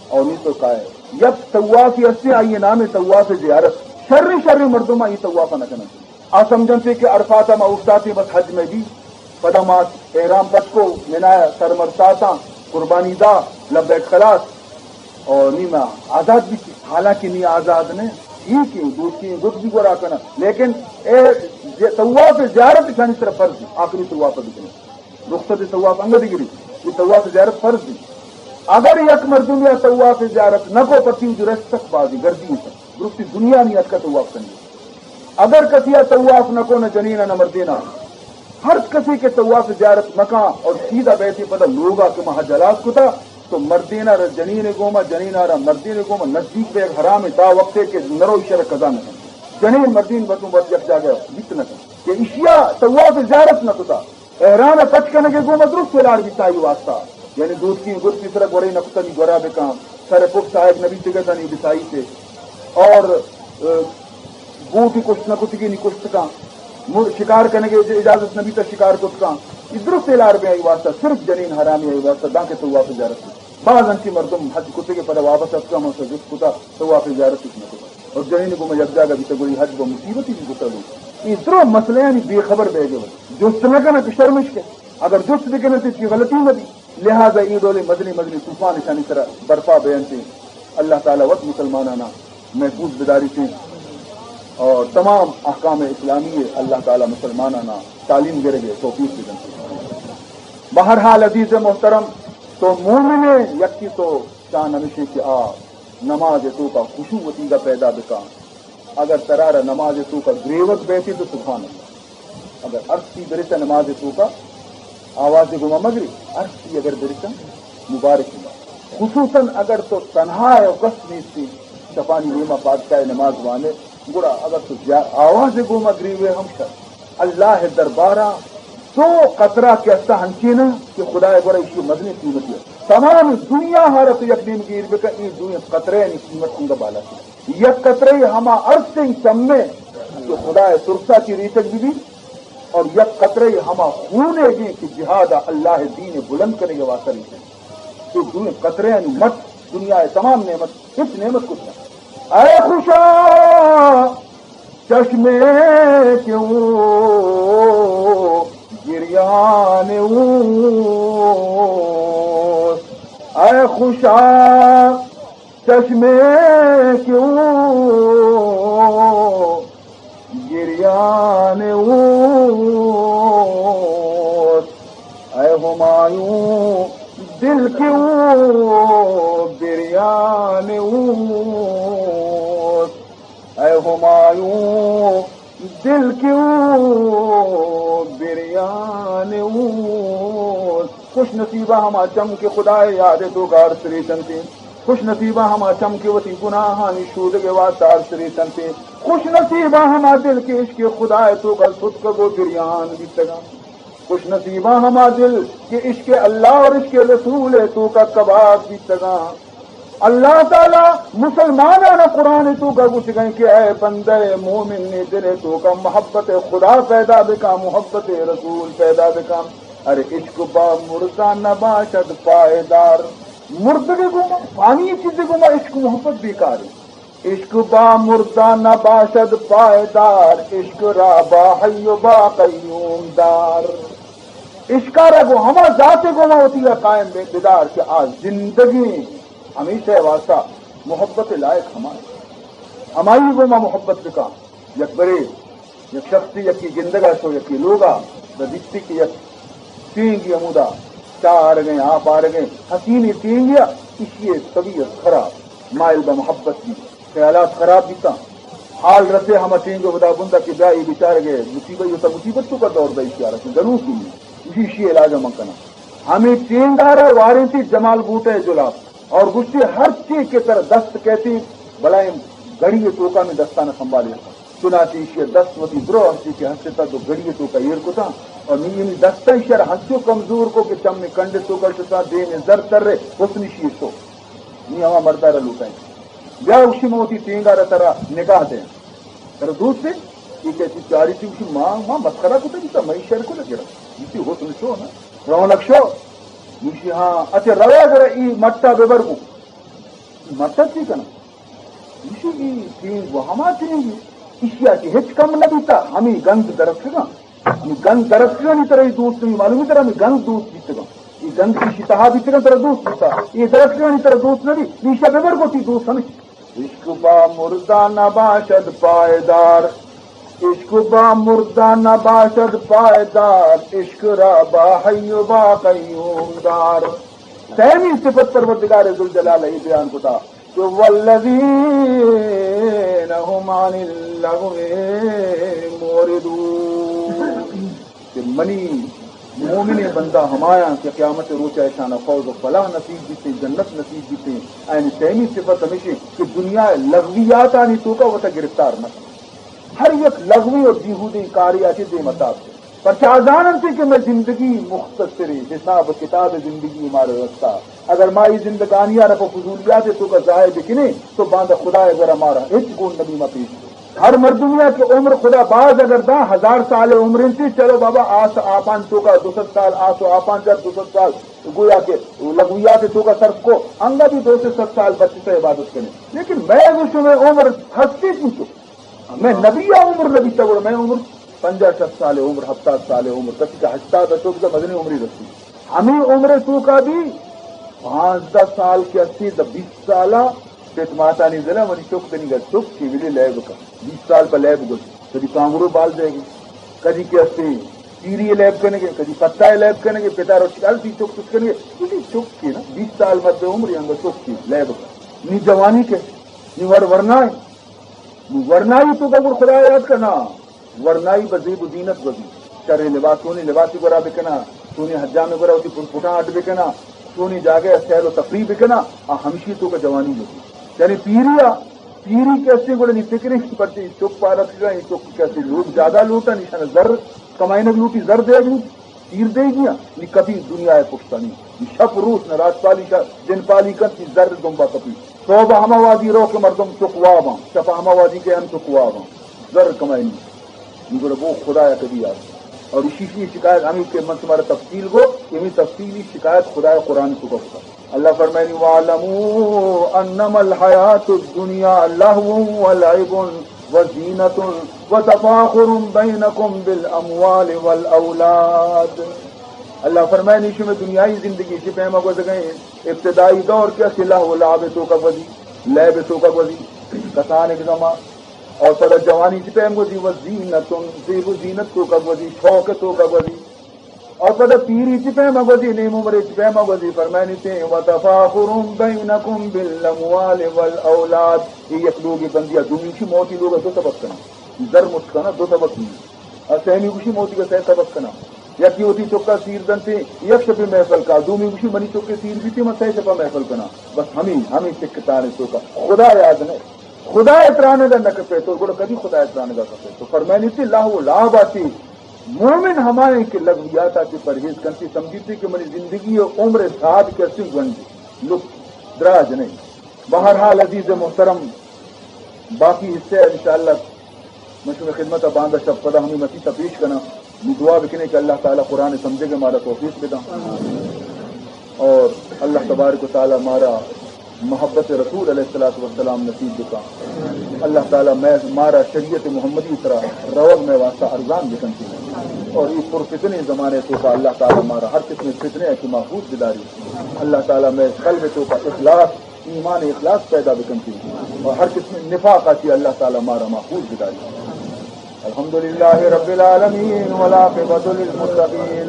اور نی تو کائے یک طوافی ہستے، آئی نام طواف زیارت۔ شر شر مردم آئی طواف نہ کنن۔ آ سمجھنتے کہ عرفات ما اوشتاتے بس حج میں بھی، پدا ما احرام پچ کو، منا سرمرساتاں، قربانی دا، لبیک خلاص۔ اور نی ما آزاد بیتی، حالانکہ نی آزاد نہ، ٹھیک ہے، دوستیں گد بھی گورا کنا، لیکن اے ز-، طواف زیارت شانی طرف فرض ہے، آخری طواف بکنے، رخصت طواف انگا دگری، یہ طواف زیارت فرض ہے۔ اگر یک مردم یا طواف زیارت نہ کو پتی جو رشتک بازی گردی ہے، درستی دنیا نی اتکا طواف کنی۔ اگر کسی ء طواف نہ کو نہ جنین ء نہ مردین ء، ہر کسی کہ طواف زیارت مکاں اور سیدھا بیت پدا لوگا کہ ما حج ہلاس کتا، تو مردین ء را جنین ء گوما، جنین ء را مردین ء گوما نزدیک بیگ حرام ہے، تا وقت ہے کہ نرو ایشرا قضا نہ کن۔ جنین مردین بتوں بس یک جاگہ بیت نہ کن کہ اشیا طواف زیارت نہ کتا۔ احرام ء پچ کنگ ء گوما درست ولار بیتا ای واسطہ۔ یعنی دوتکی گد پیسرا گورے نہ کتا نی گورا بکاں، سر پف ساہگ نبی تگتا نی بسائی تے۔ اور، اه، گوٹی کشت نہ کتگی نی کشت کاں۔ مر-، شکار کنگ ء اج-، اجازت نبی تا شکار کت کاں۔ ای درست ولار بے ای واسطہ، صرف جنین حرامی ای واسطہ، دانکہ طواف زیارت۔ باز انچی مردم حج کتگے پدا واپس اتکا من سے جست کتا، طواف زیارت کت نہ کتا۔ اور جنین گوما یک جاگہ بیتا گوئی حج با مصیبتی بھی گتا لو۔ ای درو مسئلہ یعنی بے خبر بیگے وجہ۔ جست نہ کنا کہ شرمش کے۔ اگر جست بکنن تو چی غلطی نہ بی۔ لہذا اے ڈولیں مزنیں مزنیں طوفان اشانی سرا برپا بینت۔ اللہ تعالی وت مسلمانانا محفوظ بداریت اور تمام احکام اسلامی اللہ تعالی مسلمانانا تعلیم گرگ ء توفیق بدنت۔ بہرحال عزیز محترم، تو مومن ئے، یکی تو شان ہمیش کہ آ نماز ء توکا خشوع وتیگا پیدا بکا۔ اگر ترا را نماز توکا گریوگ بیتی تو سبحان اللہ۔ اگر ارسی برسا نماز توکا آواز گوما مگری، ارسی اگر برسا مبارک اللہ۔ خصوصاً اگر تو تنہا ہے و کس نیستی، شپانی نیما پادشاہ نماز وانے، گڑا اگر تو زیا-، آواز گوما گریوے ہم شر۔ اللہ دربارا دو قطرہ کہ استا ہنچینا کہ خدا گورا ایشی مزنی قیمتی ہے۔ تمام دنیا ہارا تو یک نیم گیر بکا، این دوئیں قطرے نی قیمت انگا بالا۔ یک قطرہ ہما ارسیں چمے کہ خدا ترسا چی ریچگ بی بی، اور یک قطرہ ہما خونے گی کہ جہاد اللہ دین بلند کرنے کے واسطہ ریچگ۔ تو دوئیں قطرے نی مت دنیا تمام نعمت، ہچ نعمت کچھ نہ۔ اے خوشا چشمے کہ او گریان اوست، اے خوشا چشمے کہ او گریان اوست، اے ہمایوں دل کہ او بریان اوست، اے ہمایوں دل کہ او بریان اوست۔ خوش نصیبا ہما چم کہ خدائے یاد توکا ارس ریچنتی۔ خوش نصیبا ہما چم کہ وتی گناہانی شودگ واسطہ ارس ریچنتی۔ خوش نصیبا ہما دل کہ عشق خدائے توکا ستکگ و بریان بیتگاں۔ خوش نصیباں ہما دل کہ عشق اللہ اور عشق رسول توکا کباب بیتگاں۔ اللہ تعالی مسلمانان قرآن توکا گوشگیں کہ اے بندہ مومن، نی دل توکا محبت خدا پیدا بکا، محبت رسول پیدا بکا۔ ارے عشق با مردہ نباشد پائیدار۔ مردگے گوما، فانی چیزے گوما عشق محبت بیکار ہے۔ عشق با مردہ نباشد پائیدار، عشق را با حی و با قیوم دار۔ عشقا را گو ہما ذات گوما وتی را قائم بے-، بدار کہ آ زندگی ہمیشہ واسطہ محبت لائق ہما، ہمائی گوما محبت بکا۔ یک برے یک شخصے یکے گندگا شو، یکے لوگا، بہ دیستی کہ یک ٹینگے ہمودا چاہ آرگیں، آپ آرگیں، حسینیں ٹینگے، اشی طبیعت خراب، مائل بہ محبت بی، خیالات خراب بیتاں۔ حال رسے ہما ٹینگے ہدا بندا کہ بیا اے بیچارگے مصیبت، اے تا مصیبت توکا دور دا، اشی آرا گنوک بی، اشی، اشی علاج من کناں۔ ہمے ٹینگا را وارینتی جمال بوٹے جلاب۔ اور گوشتی، ہر چی کہ ترا دست کیتی، بلائیں گڑی توکا من دستانا سنبھالی رکھاں۔ چنانچہ ایشی دست وتی درو ہرچی کہ ہستتا دو گڑی توکا ایر کتاں، اور نی، نی دستا ایشی را ہنچو کمزور کو کہ چم کنڈ توکا شتا، دیم زر ترے، حسن ایشی شو۔ نی ہما مردا را لوٹائیں۔ بیا گوشی، من وتی ٹینگا را ترا نکاح دیں۔ ترا دوست ہے؟ یہ کہتی چاری تھی، گوشی، ما، ما مسخرہ کتا بیتا، میں شر کو لگے رہا۔ گوشی، حسن شو نا، رونق شو۔ گوشی، ہاں، اچھا، روے اگر ای مٹا ببر کو۔ مٹا چی کنا؟ گوشی، ای ٹینگ و ہما ٹینگ، اشیا کہ ہچ کم نہ بیتا، ہمی گند درتکگاں۔ ہمی گند درتکگانی ترا ای دوست نہیں، معلوم ہے ترا ہمی گند دوست بیتگاں۔ ای گند کی شتہا بیتگاں ترا دوست بیتا۔ ای درتکگانی ترا دوست نہ بی، ایشا ببر کو تی دوست ہمیں۔ عشق با مردہ نباشد پائیدار، عشق با مردہ نباشد پائیدار، عشق را با حی و با قیوم دار۔ سیمی صفت پروردگار ذوالجلال ای بیان کتا کہ والذین هم عن اللغو معرضون۔ کہ منی مومنیں بندہ ہمایاں کہ قیامت روچ ء اشان ء فوز و فلاح نصیب بیتیں، جنت نصیب بیتیں، آیانی سیمی صفت ہمیشیں کہ دنیا ء لغویاتانی توکا وتا گرفتار نہ کنت۔ ہر یک لغوی و بیہودیں کارے ء چہ دیم ء تاب کنت۔ پرچا آ زاننت کہ مئے زندگی مختصرے، حساب و کتاب زندگی مارا رستا۔ اگر ما ای زندگانی ء را پہ فضولیات ء توکا ضائع بکنیں تو باندا خدا ء گورا مارا ہچ گون نبی ما پیش۔ ہر مردمیا کہ عمر خدا باز اگر داں، ہزار سال عمر انت، چلو بابا، آس آپان توکا دو سد سال، آس و آپان چار دو سد سال، گویا کہ لغویات توکا صرف کو، انگا بھی دو سے سد سال بچ سے عبادت کریں۔ لیکن میں اگر شمئے عمر ہستی پوچھو، میں نبی عمر نبی تا، میں عمر پنجاہ شست سال عمر، ہفتاد سال عمر، کسی کا ہشتاد چوک مدنی عمری رسی۔ ہمیں عمر توکا بھی پانزدہ سال کے اسی دا بیس سالا پت ماتانی دل ء منی چک دنیگا چک کہ ولی لیب کن۔ بیست سال پہ لیب گوشت۔ کدی کانگرو بال دے گی، کدی کہ استے پیری لیب کنگے، کدی پتا لیب کنگے، پتا روچ کال تی چک چک کنگے۔ اسی چک کے نا، بیست سال مد عمر انگا چک کے لیب کن۔ نی جوانی کے، نی وڑ ورنا ہے۔ نوں ورنائی توکا گڑا خدا یاد کنا، ورنائی بہ زیب و زینت گوزی، شریں لباس، چونیں لباسی گورا بکنا، چونیں حجام گورا وتی پٹاں اڈ بکنا، چونیں جاگہ سیر و تفریح بکنا، آ ہمشی توکا جوانی گوزی۔ یعنی پیری آ، پیری کہ استے گڑا نی فکر ایں کہ پرچے چک پاد اتکگا، اے چک کہ استے لوگ زیادہ لوٹا، نشان زر کمائنگ لوٹی، زر دیگ لوٹی۔ تیر دیگی آں، نی کپی دنیا ءِ پشتا نی۔ نی شپ روچ نہ راجپالی شا-، جن پالی کنت، نی زر دمبا کپی۔ صبح ہما وادی رو کہ مردم چک واباں، شپ ہما وادی کہ ہم چک واباں۔ زر کمائنی۔ نی گڑا بو خدایا کدی یاد۔ اور اشی شی شکایت ہمیں کہ من تمہارا تفصیل گو، ہمیں تفصیلی شکایت خدایا قرآن توکا کتا۔ اللہ فرمائنی، "واعلموا انما الحیات الدنیا لهو و لعب و زینت و تفاخر بینکم بالاموال والاولاد۔" اللہ فرمائنی، شمے دنیائی زندگی چی پیما گوزگئیں؟ ابتدائی دور کہ استے لہو و لعب توکا گوزی، لعب توکا گوزی، کسانک زمان، اور پدا جوانی چی پیم گوزی، و زینت، زیب و زینت توکا گوزی، شوق توکا گوزی۔ اور پدا پیری چی پیما گوزی، نیم عمرے چی پیما گوزی، فرمائنی تیں، "و تفاخر بینکم بالاموال والاولاد۔" یہ یک لوگی بندی، دومی گوشی موتی لوگا دو سبق کنا۔ زر مشت کنا، دو سبق نہیں۔ اور سیمی گوشی موتی کا سہ سبق کنا۔ یکی وتی چکا سیر دنتے، یک شپی محفل کا، دومی گوشی منی چکے سیر بیتی، من سہ شپا محفل کنا۔ بس ہمیں، ہمیں چکتانے توکا۔ خدا یاد نہیں۔ خدا اترانگا نہ کپے تو، گڑا کدی خدا اترانگا کپے تو؟ فرمائنی تھی، لہو و لعب آتی مومن ہمائیں کہ لغویات آتی پرہیز کنتی، سمجھیتی کہ منی زندگی و عمر ساعت کہ استی گونج لک دراج نہیں۔ بہرحال عزیز محترم، باقی حصہ انشاءاللہ من شمے خدمت باندا شپ پدا ہمیں مسیت پیش کناں۔ نی دعا بکنے کہ اللہ تعالی قرآن سمجھے کے مارا توفیق بداں۔ اور اللہ تبارک و تعالی مارا محبت رسول علیہ الصلوۃ والسلام نصیب بکا۔ اللہ تعالی میں مارا شریعت محمدی سرا روگ میں واسطہ ارزان بکنتی۔ اور یہ پرفتنے زمانے توکا اللہ تعالی مارا ہر قسم فتنے کی محفوظ بداری۔ اللہ تعالی میں قلب توکا اخلاص، ایمان اخلاص پیدا بکنتی۔ اور ہر قسم نفاق آتی اللہ تعالی مارا محفوظ بداری۔ الحمد لله رب العالمين، والعاقبة للمتقين،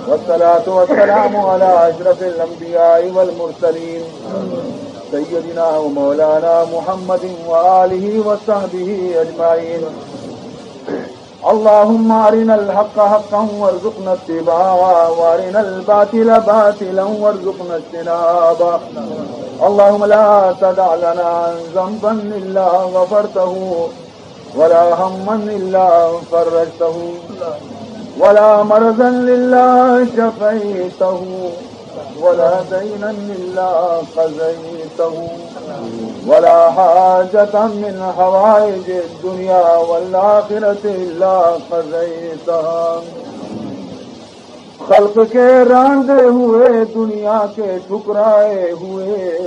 والصلاة والسلام على أشرف الأنبياء والمرسلين، سيدنا ومولانا محمد وآله وصحبه أجمعين. اللهم أرنا الحق حقا وارزقنا اتباعه، وأرنا الباطل باطلا وارزقنا اجتنابه. اللهم لا تدع لنا ذنبا إلا غفرته، ولا هما إلا فرجته، ولا مرضا إلا شفيته، ولا دينا إلا قضيته، ولا حاجة من حوائج الدنيا والآخرة إلا قضيتها. خلق کے راندے ہوئے، دنیا کے ٹھکرائے ہوئے،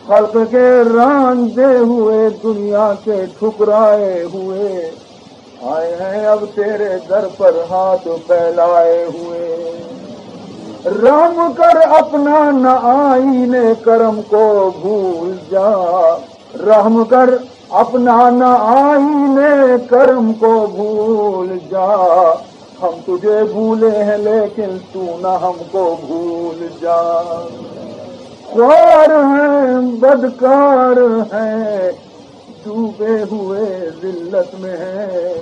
خلق کے راندے ہوئے، دنیا کے ٹھکرائے ہوئے، آئے ہیں اب تیرے در پر ہاتھ پھیلائے ہوئے۔ رحم کر، اپنا نہ آئین کرم کو بھول جا، رحم کر، اپنا نہ آئین کرم کو بھول جا، ہم تجھے بھولے ہیں لیکن تو نہ ہم کو بھول جا۔ خوار ہیں، بدکار ہیں، ڈوبے ہوئے ذلت میں ہیں۔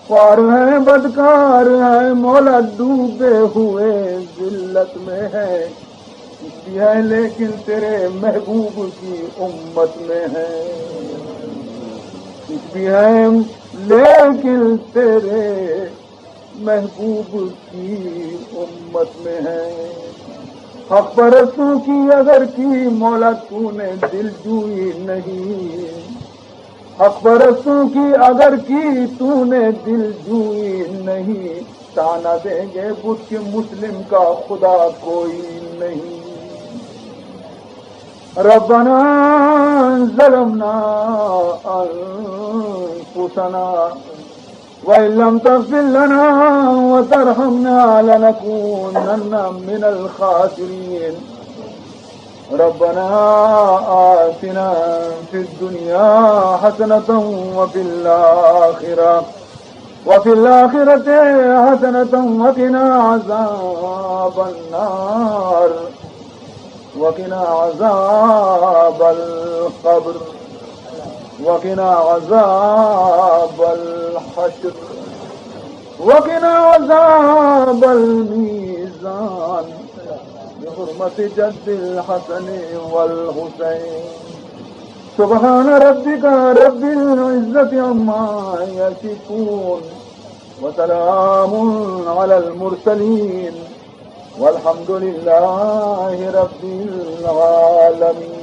خوار ہیں، بدکار ہیں، مولا، ڈوبے ہوئے ذلت میں ہیں۔ کچھ بھی ہیں لیکن تیرے محبوب کی امت میں ہیں۔ کچھ بھی ہیں لیکن تیرے محبوب کی امت میں ہیں۔ حق پرستوں کی اگر کی مولا تو نے دلجوئی نہیں، حق پرستوں کی اگر کی تو نے دلجوئی نہیں، طعنہ دیں گے بت کہ مسلم کا خدا کوئی نہیں۔ ربنا ظلمنا أنفسنا وإن لم تغفر لنا وترحمنا لنكونن من الخاسرين۔ ربنا آتنا في الدنيا حسنة وفي الآخرة، وفي الآخرة حسنة وقنا عذاب النار، وقنا عذاب القبر۔ وقنا عذاب الحشر، وقنا عذاب الميزان، بحرمة جد الحسن والحسين. سبحان ربك رب العزة عما يصفون، وسلام على المرسلين، والحمد لله رب العالمين.